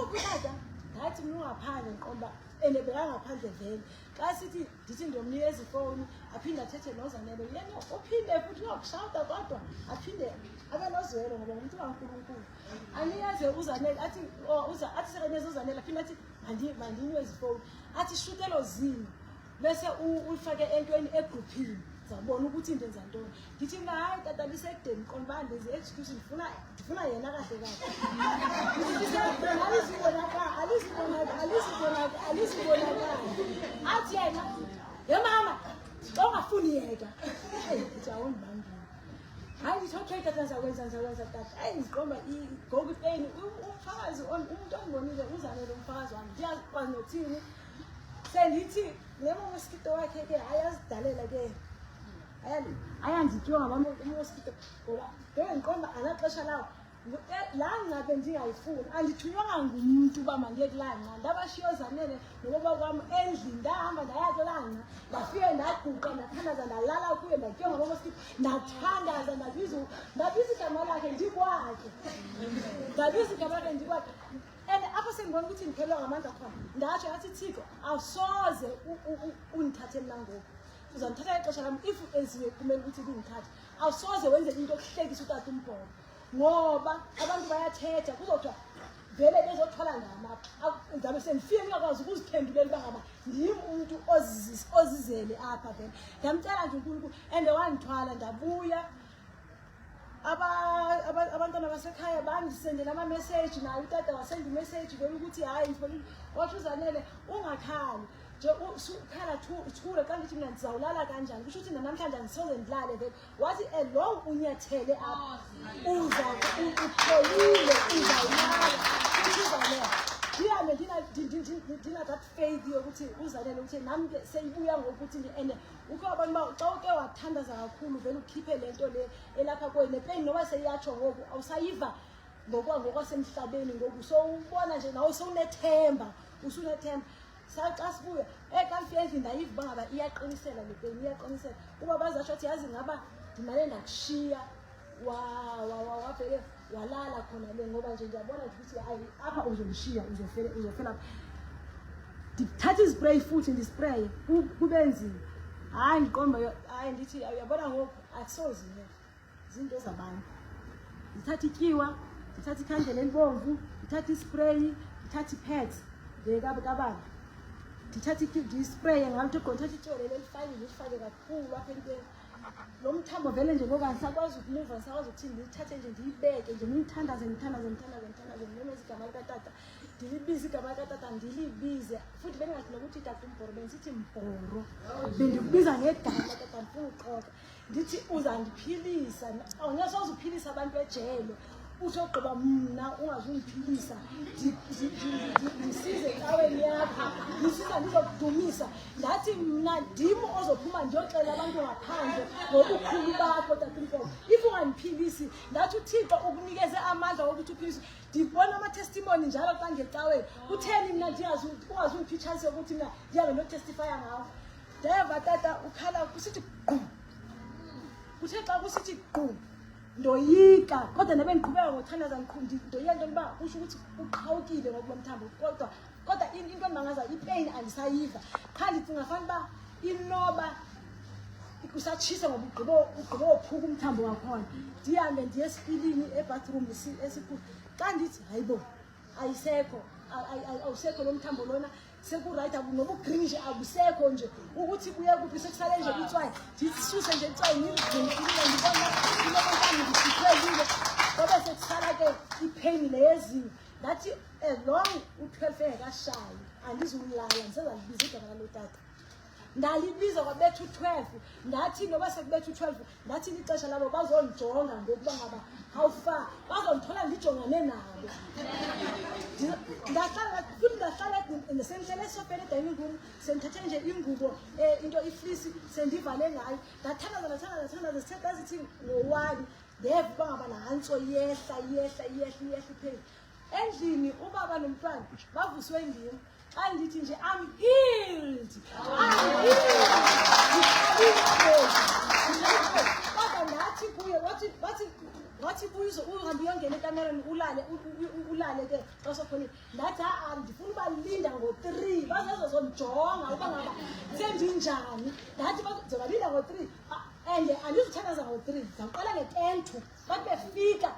[SPEAKER 4] uphi tata. Ndathi mna ungaphandle, ndiqonda uba and bekangaphandle vele. Xa sithi ndithi ndiyomnikeza ifowuni, aphinde athethe nozanele yena, uphinde futhi uyokushawuta, kodwa aphinde abe nozwelo ngoba ngumntu kaNkulunkulu. Anikeze uzanele, athi oh, uza athi sekaneze uzanele, aphinde athi mandinikeze ifowuni, athi shutelo zinyo bese uyifake entweni egruphini, zabona ukuthi ndenza ntoni. Ndithi mna hayi tata, lisekudeni, qonda uba ndenze excuse, ndifuna yena kahle kahle. Ndithi lisekudeni, alizubonakala, alizubonakala, alizubonakala, alizubonakala. Athi yena, ye mama, xa ungafuni yeka. Eyi, ndithi awundibambile. Hayi, ndithi okay tata, ndizakwenza, ndizakwenza tata. Hayi, ndiqomba ngoku ipeyini, umfakazi umuntu ondibonile uzanele umfakazi wami, ndiyakwazi nothini. Sendithi nemo-mosquito wakhe ke, hayi azidalela ke, ayandityiwa ngabamosquito ngoba ndobe ndiqonda anaxesha lawo. Laa nca bendingayifuni, andithunywanga ngumntu uba mandiye kulaa nca. Ndabashiya ozanele noboba kwam endlini, ndahamba ndaya kulaa nca, ndafike ndaguqa, ndathandaza, ndalala kuye, ndatyiwa ngabamosquito, ndathandaza, ndabiza igama lakhe ndikwakhe, ndabiza igama lakhe ndikwakhe. And apho sendibona ukuthi ndiphelelwa ngamandla khona, ndatsho yathi, Thixo, awusoze undithathe mna ngoku, uzandithatha ixesha lam if ezinye kumele ukuthi kundithathe. Awusoze wenze into okuhlekisa utata umbhobo ngoba abantu bayathetha, kuzothiwa vele bezothwala ngam apha. Ndizabe sendifike ndingakwazi ukuziphendulela uba ngaba ndim umntu ozizele apha vele. Ndamcela nje uNkulunkulu and wandithwala, ndabuya. Abantwana basekhaya bandisendela ama-message, naye utata wasenda i-message vele ukuthi hhayi ngitholile. Wathi uZanele, ungakhali nje, ukhala thule. Xa ngithi mina ndizawulala kanjani, kusho ukuthi nanamhlanje andisoze ndilale vele. Wathi along unyathele apha uza upholile, uzawulala. Futhi uZanele ndihambe ndina that faith yokuthi uZanele ukuthi nami ke seyibuya ngokuthi and ukho abantu uba xa uke wathandaza kakhulu vele ukhiphe le nto le elapha kuwe, ne-pain noba seyiyatsho ngoku awusayiva ngokwasemhlabeni ngoku, sowubona nje nawe sowunethemba, usunethemba. Xa sibuya xa ndifika endlini ndayiva uba ngaba iyaqinisela le pain, iyaqinisela. Uba bazatsho athi yazi ngaba ndimane ndakushiya wavele walala khona le, ngoba nje ndiyabona nje ukuthi hayi apha uzondishiya, uzofela, uzofela apha. Ndithatha izi-spray futhi ndispraye, kube nzima. Hayi, ndiqomba, hayi, ndithi uyabona ngoku akusozi ne zinto zabantu. Ndithatha ityiwa, ndithatha ikhandlela elibomvu, ndithatha i-spray, ndithatha i-pads le kababa, ndithatha ndispraye ngalo, ukuthi ndithatha itshwele lelifake, ndilifake kakhulu apha entweni lo mthambo vele nje, ngoba andisakwazi ukumuva, andisakwazi ukuthini. Ndiyithathe nje ndiyibeke nje, ndithandaze, ndithandaze, ndithandaze, ndithandaze, ndimemeze igama likatata, ndilibize igama likatata, ndilibize futhi. Bendingathi nokuthi tata uMbhoro, bendisithi Mbhoro, bendikubiza ngegama tata, ndifuna uxoka. Ndithi uzandiphilisa, awungasoze uphilisa abantu ejele, uthi ogqiba mna ungazundiphilisa, ndisize ecaweni yakho, ndisiza ndizokudumisa. Ndathi mna ndim ozophuma ndiyoxelela abantu ngaphandle ngobukhulu bakho tata uMbhoro if ungandiphilisi. Ndathi uThixo ukunikeze amandla wokuthi uphilise, ndibona ama-testimony njalo xa ngecaweni, kutheni mna ungazundiphi i-chance yokuthi mna ndihambe ndiyotestifya ngawo? Ndeva tata ukhala kusithi gqu. Kuthe xa kusithi gqu ndoyika, kodwa nabe ndiqhubeka ngothandaza, ndoyika into yokuba kusho ukuthi uqhawukile ngokulo mthambo. Kodwa into endimangazayo, i-pain andisayiva, qha ndicinga fana uba inoba kusatshisa ngoba ugqibo wophuka umthambo wakhona. Ndihambe ndiye esipilini e-bathroom esikhulu, xa ndithi hayibo, ayisekho, awusekho lo mthambo lona, seku-right, noba u-green nje akusekho nje ukuthi kuye kuphi, sekusale nje itswayi. Ndisuse nje itswayi, ngiligcinile, ndibona ilokontani ndisihlelile, kwabe sekusala ke i-pain le yezinyo. Ndathi as long u-12 engekashayi andizulala, ndisezalibiza igama lalo tata. Ndalibiza kwabetha u-12. Ndathi noba sekubetha u-12, ndathi lixesha labo bazondijonga ngokuba ngaba how far bazondithola, ndijongane nabo. Ndahlala futhi, ndahlala sendihlele esofeni e-dining room, sendithathe nje ingubo, into ifleece, sendivale ngayo. Ndathandaza, ndathandaza, ndathandaza. Sithe xa sithi ngo-1, ndeva uba ngaba nantso iyehla, iyehla, iyehla, iyehla ipheli. Endlini ubaba nomntwana bavuswe ndim xa ndithi nje, "I'm healed, I'm healed." Kodwa ndathi kuye, wathi kuye uhambe uyongena ekamereni ulale, ulale ke xa sokhonile. Ndathi ha-a, ndifuna ubalinda ngo-3 bazezozondijonga uba ngaba sendinjani. Ndathi ndizobalinda ngo-3 and andizuthandaza ngo-3, ndizawuqala nge-10 to, bathi befika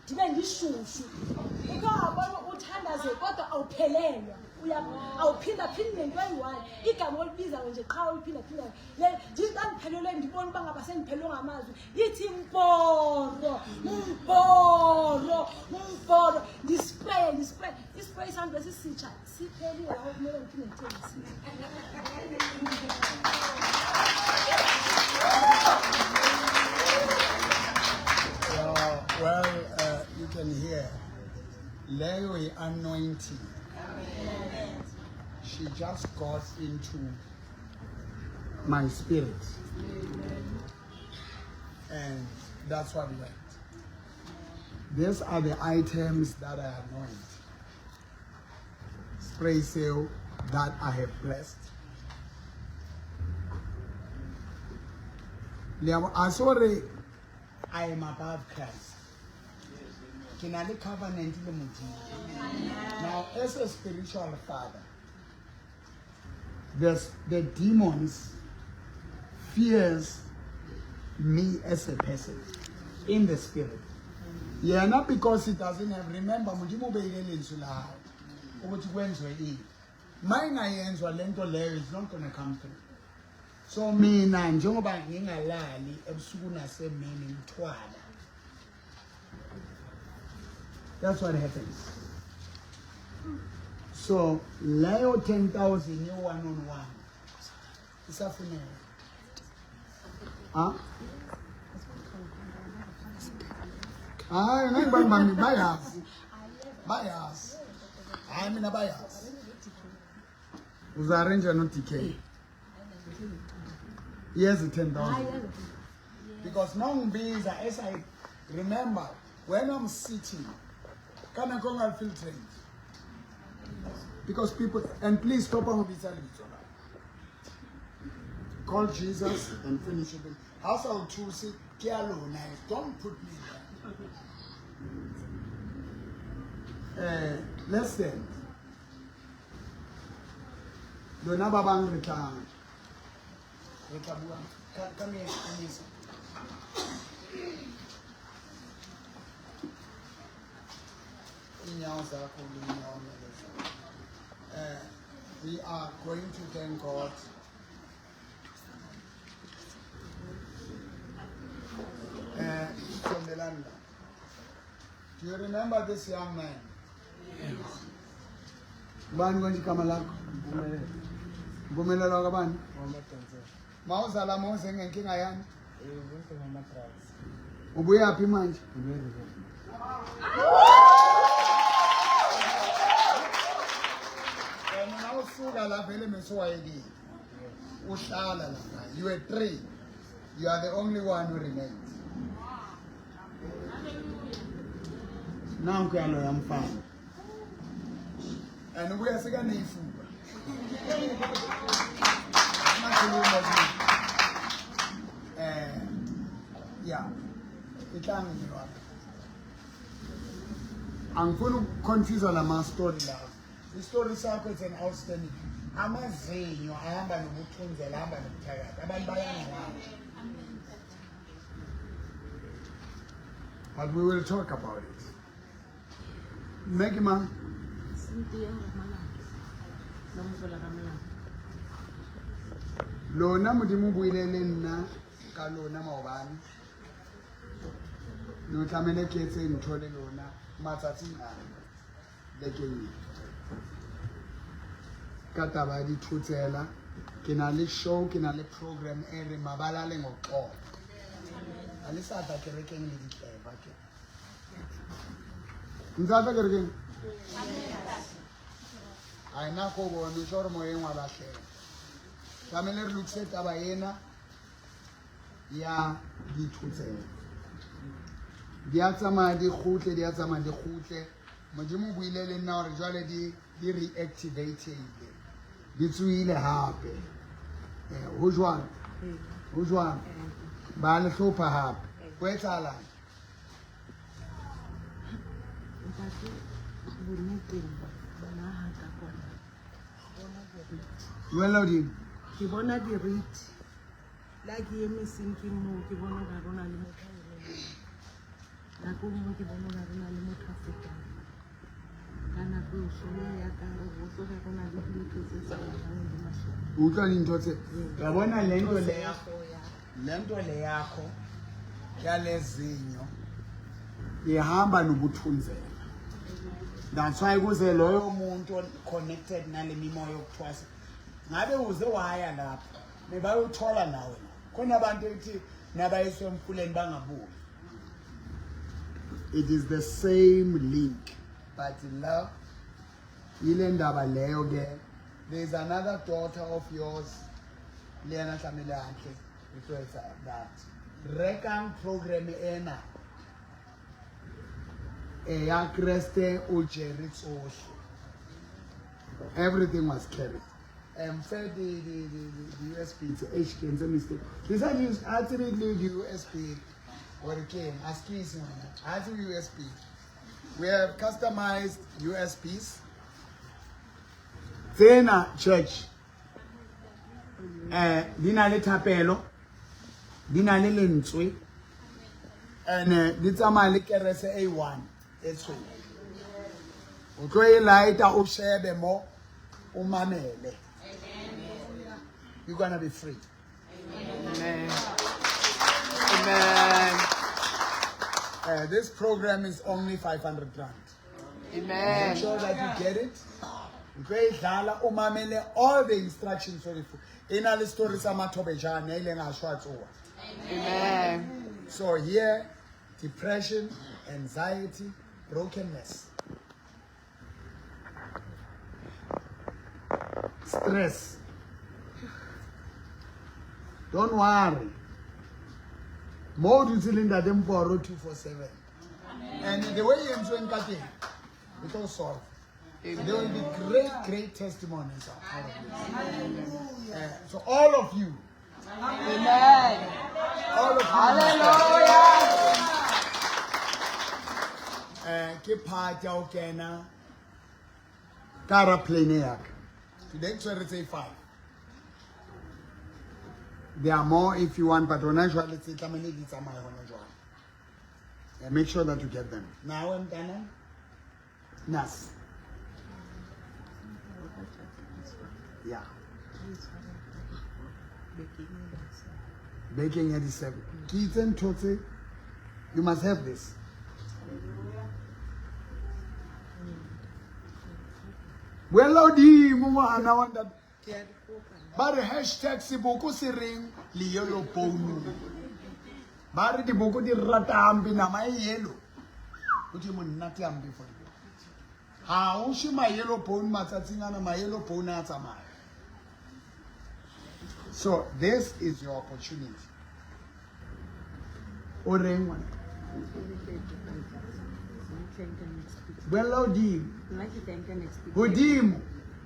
[SPEAKER 4] ndibe ndishushu. Ukhe wabona uthandaze kodwa awuphelelwa, awuphindaphindi nento eyi-one, igama olibizayo nje qha oliphindaphindayo le. Ndithi xa ndiphelelwe, ndibona uba ngaba sendiphelelwe ngamazwi, ithi Mbhoro, Mbhoro, Mbhoro, ndispraye, ndispraye i-spray sami besisitsha siphelile lapho, kumele ngiphinde ngithengise.
[SPEAKER 1] Well, you can hear leyo anointing. She just got into my spirit. And that's what went. These are the items that I anoint. Spray sale that I have blessed. Sorry, I am above Christ. Ke na le covenant le Modimo. Now, as a spiritual father, there's the demons fears me as a person in the spirit. Yeah, not because he doesn't have. Remember, Modimo beile lentswe la hae ukuthi kwenziwe ini. Mayingayenzwa lento leyo, is not going to come through. So mina njengoba ngingalali ebusuku nasemini ngithwala. That's what happens. So leyo 10,000 ye one on one isafuneka. Ha? Hayi, ngeke bangibambi bayazi. Bayazi. Hayi mina bayazi. Uza-arrange no DK. Yes, 10,000. Because nongibiza as I remember when I'm sitting, kana konga feel trained. Because people, and please stop on lebitso la. Call Jesus and finish it. House of thuse ke ya lona. Don't put me there. Listen. Lona ba bang re tla bua. Come here, please. Inyawo zakho lunyawo lelo. We are going to thank God. From the land. Do you remember this young man?
[SPEAKER 2] Yes.
[SPEAKER 1] Bani konje igama lakho? Mpumelelo kabani? Mawuzala mawuze ngenkinga yani? Ubuyaphi manje? Wena nawusuka la vele mesiwayekile. Uhlala lapha. You were 3. You are the only one who remains. Nanku yalo yamfana. And ubuya sekaneyifuba. Yeah. Itlangi wakho. Angifuni ukuconfuse lama story lawo. Istory sakho is an outstanding. Amazinyo ahamba nobuthunzela, ahamba nobuthakathi. Abantu bayangcwaba. But we will talk about it. Megima. Lona modimo buile le nna ka lona maobane. No tlamehile ke etse ntho le lona matsatsing ana bekeng e. Ka taba ya dithotsela, ke na le show, ke na le program e re mabala le ngoxolo. Ha le sa tla kerekeng le ditleba ke. Ntsa tla kerekeng? Ha ena go bona o tlo re moyeng wa lahleha. Tlamehile re lokise taba ena ya dithotsela. Di a tsamaya di kgutle, di a tsamaya di kgutle. Modimo o buile le nna hore jwale di reactivateile. Di tsohile hape. Ho jwang? Ho jwang? Ba le hlopha hape. Ho etsahalang?
[SPEAKER 4] Ntate, bonneteng bona ha ka kwana.
[SPEAKER 1] Duela hodimo.
[SPEAKER 4] Ke bona diriti. La ke eme sinking moo ke bona hore ho na le motho a emeng. Nako nngwe ke bona hore ho na le motho a fetang. Ka nako eo hlooho ya ka ho tloha ho na le dintho tse tsamayang le masole.
[SPEAKER 1] O utlwa dintho tse? Wa bona lento le ya lento le yakho yalezinyo ihamba nobuthunzela. That's why kuze loyo muntu connected nale mimoya yokuthwasa. Ngabe uze waya lapho bebayothola nawe. Khona abantu ethi nabayiswe emfuleni bangabuyi. It is the same link, but la ile ndaba leyo ke. There is another daughter of yours, lena tlamehile hantle e tlo etsa that. Rekang program ena e ya Kreste o jere tsohle. Everything was carried. Said the USB it's H K mistake. This I use absolutely the USB. What it came, ask USB. We have customized USBs. Tsena church. Di na le thapelo, di na le lentswe, and di tsamaya le kerese A1 e tshweu. O tlo e lighta o shebe mo, o mamele. You're gonna be free.
[SPEAKER 2] Amen. Amen.
[SPEAKER 1] This program is only 500 rand.
[SPEAKER 2] Amen.
[SPEAKER 1] Make sure that you get it. Ntlo e dlala o mamele all the instructions for the e na le story sa mathobejane a ileng a shwa tsoa.
[SPEAKER 2] Amen.
[SPEAKER 1] So here, depression, anxiety, brokenness, stress. Don't worry. Mo o dutse le ntate Mporo 247. And the way e entsweng ka teng, e tlo solve. There will be great, great testimonies out of this. So all of you,
[SPEAKER 2] Amen.
[SPEAKER 1] all of you,
[SPEAKER 2] Hallelujah.
[SPEAKER 1] Ke part ya ho kena ka hara plane ya ka. Today ke tshwere tse five. There are more if you want, but hona jwale tse tlamehile di tsamaye hona jwale. Make sure that you get them. Now, mntana? Nas. Yeah. Bekeng ya di-7. Ke itse ntho tse, you must have this. Buella hodimo ngwana wa ntate. Ba re hashtag seboko se reng le yellow bone. Ba re diboko di rata hampe nama e yellow. Ho thwe monate hampe for diboko. Ha ho shwe ma yellow bone matsatsing ana, ma yellow bone a tsamaya. So this is your opportunity. O reng ngwana? Buella hodimo.
[SPEAKER 5] Nna ke tla nka next week.
[SPEAKER 1] Hodimo.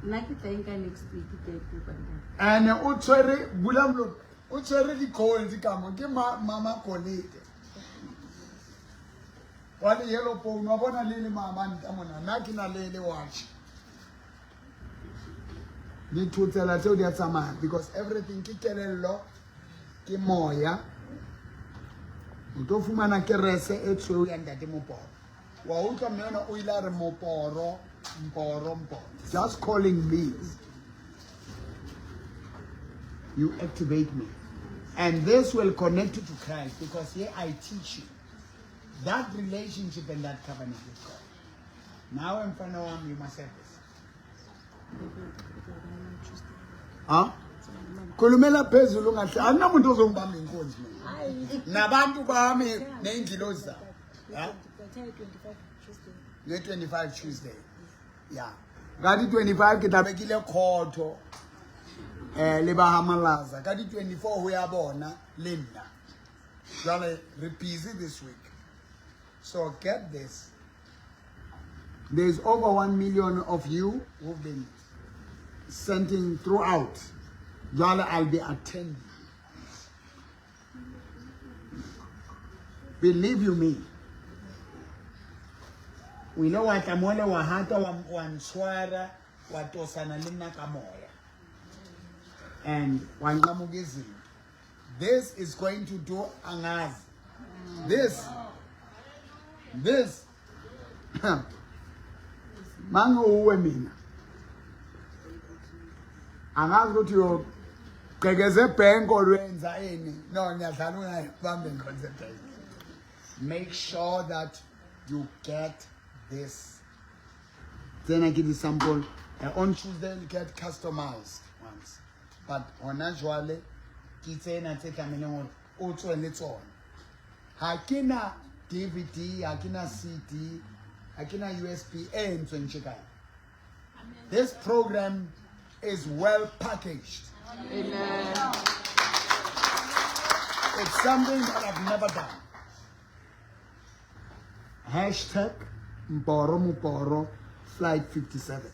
[SPEAKER 5] Nna ke tla nka next week, ke a kopa ntate.
[SPEAKER 1] Ene o tshwere bula molomo. O tshwere di-coins ka mo ke mama kolete. Wa le yellow bone wa bona le le mabanta mona nna ke na le le watch. Dithotsela tseo di a tsamaya because everything ke kelello ke moya. O tlo fumana kerese e tshweu ya ntate Moporo. Wa utlwa mme ona o ile a re Moporo, Mporo, Mporo. Just calling me. You activate me. And this will connect you to Christ because here I teach you that relationship and that covenant with God. Now in front of you must have this. Huh? Khulumela phezulu ungahle akunamuntu ozongibamba inkunzi mina. Nabantu bami neyingilozi zabo. Ha?
[SPEAKER 4] 25 Tuesday.
[SPEAKER 1] Nge 25 Tuesday. Yeah. Ka di 25 ke tlabe ke ile khotho. Le ba ha Malaza. Ka di 24 ho ya bona le nna. Jwale re busy this week. So get this. There's over 1 million of you who've been sending throughout. Jwale I'll be attending. Believe you me. O ile wa tla mole wa hata wa ntshwara wa tosana le nna ka moya. And wa nqamuka izinto. This is going to do angazi. This manguwe mina. Angazi ukuthi uyogqekeza ebhenki olwenza ini. No, ngiyadlala ungayibambi concentrate. Make sure that you get this. Then I give you sample. On Tuesday you get customized ones. But hona jwale ke tsena tse tlamehileng hore o tswe le tsona. Ha ke na DVD, ha ke na CD, ha ke na USB e entsweng tje kae. This program is well packaged.
[SPEAKER 2] Amen.
[SPEAKER 1] It's something that I've never done. Hashtag Mporo Moporo Flight 57.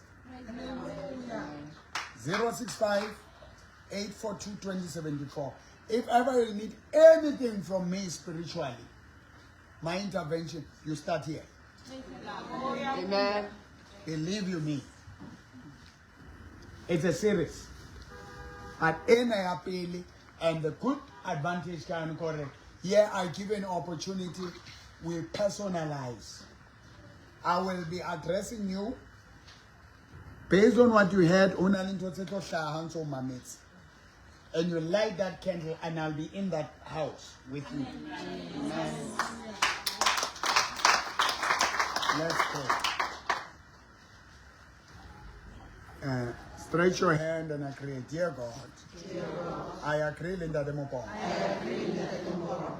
[SPEAKER 1] 065-842-2074. If ever you need anything from me spiritually, my intervention, you start here.
[SPEAKER 2] Amen.
[SPEAKER 1] Believe you me. It's a series. But in ya pele, and the good advantage can correct. Here I give an opportunity, we personalize. I will be addressing you based on what you heard. O na le ntho tse tlo hlaha ha ntso o mametse. And you light that candle and I'll be in that house with you. Amen. Let's pray. Stretch your hand and agree. Dear God, I agree, Linda Demopong.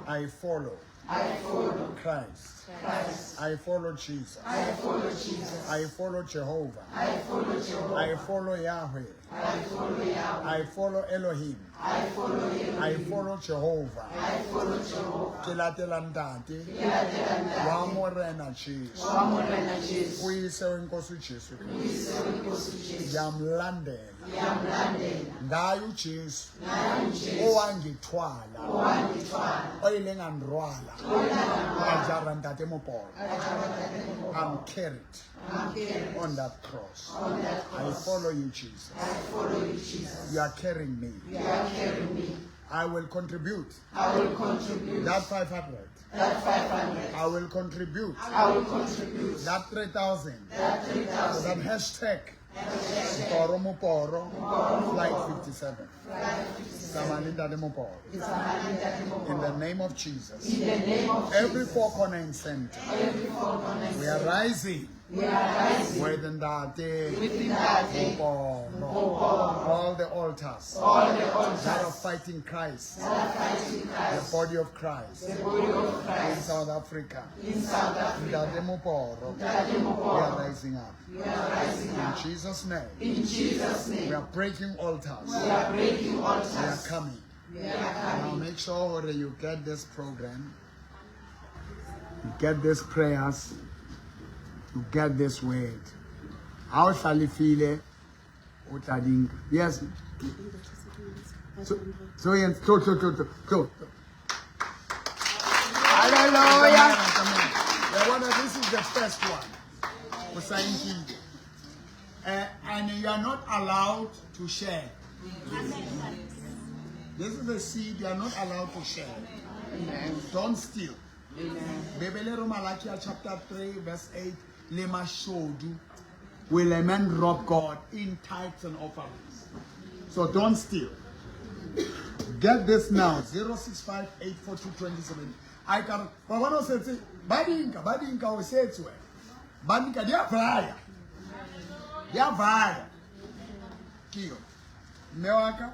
[SPEAKER 1] I follow. Christ. I follow Jesus. I follow Jehovah. I follow Yahweh. I follow Elohim. I follow Jehovah. Ke latela ntate wa Morena Jesu. Uyise wenkosi uJesu Kristu. Ngiyamlandela. Ngaye uJesu owangithwala o ileng a nrwala a jara ntate Moporo. I'm carried on that cross. I follow you, Jesus. You are carrying me. I will contribute. That 500. I will contribute. That 3,000. That hashtag. Mporo Moporo, Flight 57. Tsamaya le Ntate Moporo. In the name of Jesus. Every four corner and center. We are rising. With Ntate Moporo. All the altars that are fighting Christ, the body of Christ in South Africa. Ntate Moporo. We are rising up. In Jesus' name. We are breaking altars. We are coming. Now make sure that you get this program, you get these prayers, you get this word. Ha o hlalefile, o tla di nka. Yes. So yes, tlo, tlo, tlo, tlo, tlo.
[SPEAKER 2] Hallelujah.
[SPEAKER 1] Yabona, this is the first one. O sa nkile. And you are not allowed to share. This is a seed you are not allowed to share.
[SPEAKER 2] Amen.
[SPEAKER 1] Don't steal.
[SPEAKER 2] Amen.
[SPEAKER 1] Bibele re Malachi chapter 3 verse 8 le mashodu will a man rob God in tithes and offerings. So don't steal. Get this now 065 842 I can ba bona o setse ba di nka ba di nka o setse wena ba nka di a vaya di a vaya ke yo mme wa ka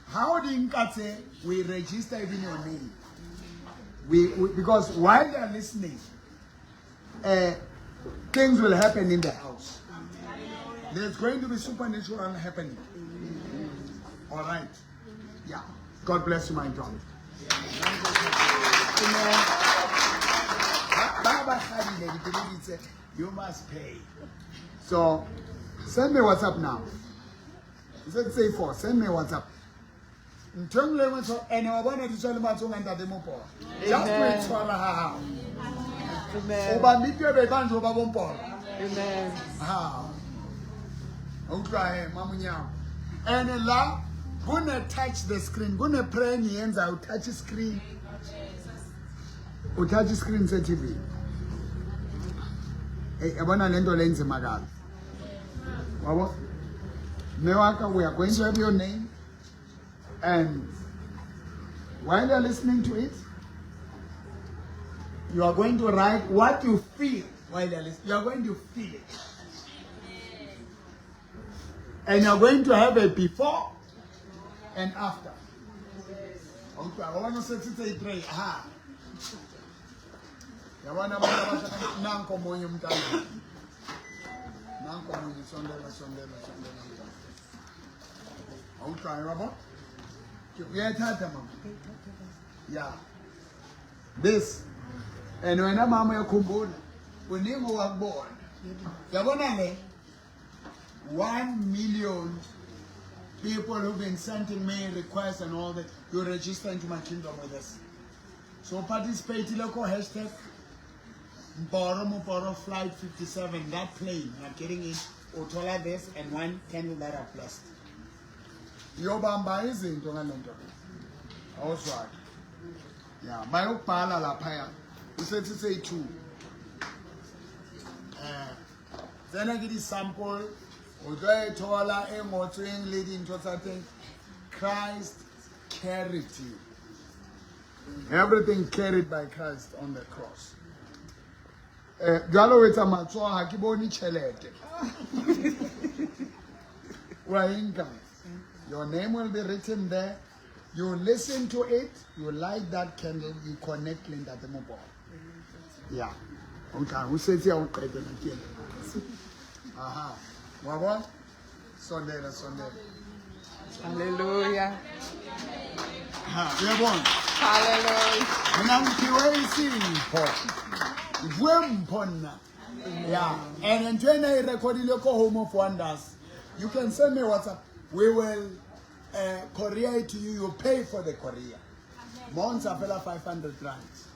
[SPEAKER 1] ha o di nka tse we register even your name we because while they are listening things will happen in the house. There's going to be supernatural happening. All right. Yeah. God bless you, my daughter.
[SPEAKER 2] Amen.
[SPEAKER 1] Ba ba kgadile dipelo di itse, you must pay. So send me WhatsApp now. Let's say four. Send me WhatsApp. Ntho e nngwe le e nngwe ene wa bona di tswa le matsohong a ntate Moporo. Just ho e
[SPEAKER 2] Amen.
[SPEAKER 1] tshwara ha hao.
[SPEAKER 2] Amen.
[SPEAKER 1] O ba mitwebe kanje o ba bomporo.
[SPEAKER 2] Amen.
[SPEAKER 1] Ha. O utlwa he mamunyama. And la gonna touch the screen. Gonna prayer engiyenzayo touch screen. U touch screen se TV. Eh yabona lento le nzima kabi. Wabo? Mme wa ka, we are going to have your name and while you're listening to it you are going to write what you feel while you're listening. You are going to feel it. And you're going to have a before and after. Utlwa, wa bona o setsitse i-tray ha. Yabona abantu abahlala nanko omunye umntana. Nanko omunye sondela sondela sondela mntana. Awutlwa yabo? Uyayithatha mama. Yeah. This and wena mama uyakhumbula kuningi owakubona. Yabona le 1 million people who've been sending me requests and all that, you register into my kingdom with us. So participate local hashtag Mboro Moporo Flight 57, that plane, you are getting it, Otola this and one candle that I've blessed. Yobamba izinto ngale nto. Awuzwakhe. Yeah, bayokubhala laphaya. Usethi say two. Eh, tsena ke di-sample o tlo e thola e ngotsweng le dintho tsa teng. Christ carried you. Everything carried by Christ on the cross. Eh, jwalo o etsa matsoho ha ke bone tjhelete. Wa e nka. Your name will be written there. You listen to it, you light that candle, you connect le Ntate Moporo. Yeah. Okay, o setse ya o qetela ke ena. Aha. Wa bona? Sondela, sondela.
[SPEAKER 2] Hallelujah.
[SPEAKER 1] Ha, uyabona?
[SPEAKER 2] Hallelujah.
[SPEAKER 1] Mina ngiphiwe isipho. Ngiphiwe mpho nna. Yeah. And ntho ena e recordile ko Home of Wonders. You can send me WhatsApp. We will courier it to you. You pay for the courier. Monza fela 500 rands.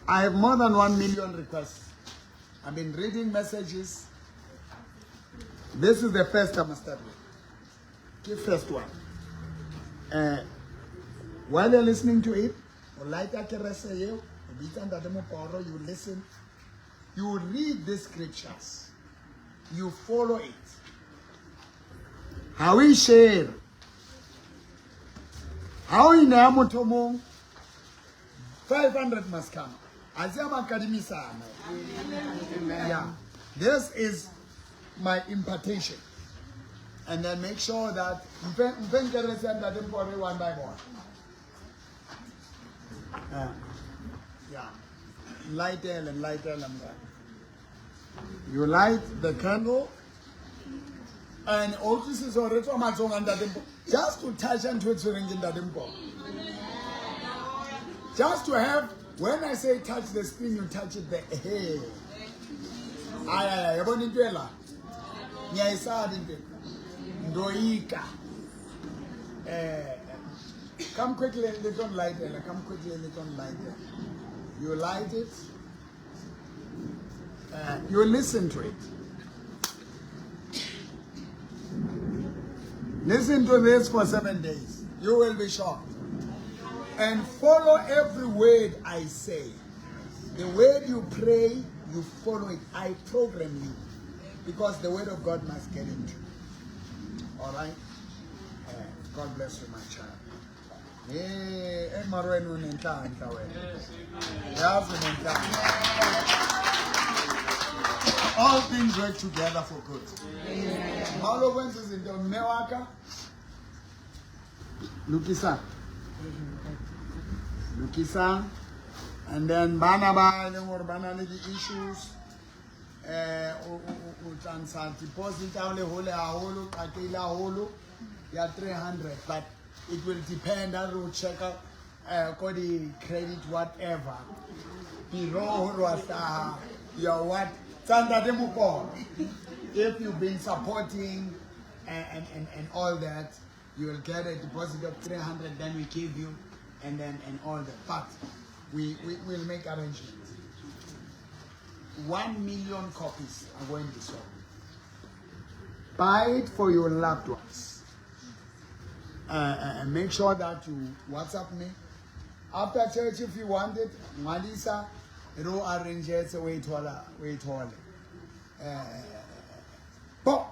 [SPEAKER 1] I have more than 1 million requests. I've been reading messages. This is the first I must start with. The first one. While you're listening to it, o light kerese eo, o bitsa Ntate Moporo, you listen, you read the scriptures, you follow it. Ha o e share. Ha o e neya motho o mong, 500 must come. A se a makadimisano.
[SPEAKER 2] Amen.
[SPEAKER 1] Yeah. This is my impartation. And then make sure that mfe nkerese ya Ntate Moporo one by one. Yeah. Light and light and you light the candle. And all this is already on my tongue and that just to touch and to it in that. Just to have, when I say touch the screen, you touch it there. Hey. Ay, ay, ay, yabona into ela. Ngiyayisaba into. Ndoyika. Come quickly and little light it. Come quickly and little light it. You light it. You listen to it. Listen to this for 7 days. You will be shocked. And follow every word I say. The word you pray, you follow it. I program you. Because the word of God must get into you. All right? God bless you, my child. Hey, Marwen unenhlanhla wena. Yazi unenhlanhla. All things work together for good. Mawulo kwenza izinto mme waka. Lokisa. Lokisa. And then bana ba e leng hore ba na le di-issues. O tla ntsha deposit ha o le hole haholo, qakehile haholo ya 300, but it will depend ha re o checka ko di-credit whatever. Bureau hore wa hlaha, your what. Tsa Ntate Moporo. If you've been supporting and all that, you will get a deposit of 300, then we give you, and then and all that. But we will make arrangements. 1 million copies are going to be sold. Buy it for your loved ones. And make sure that you WhatsApp me. After church, if you want it, Malisa, ro arrange it, wait all. But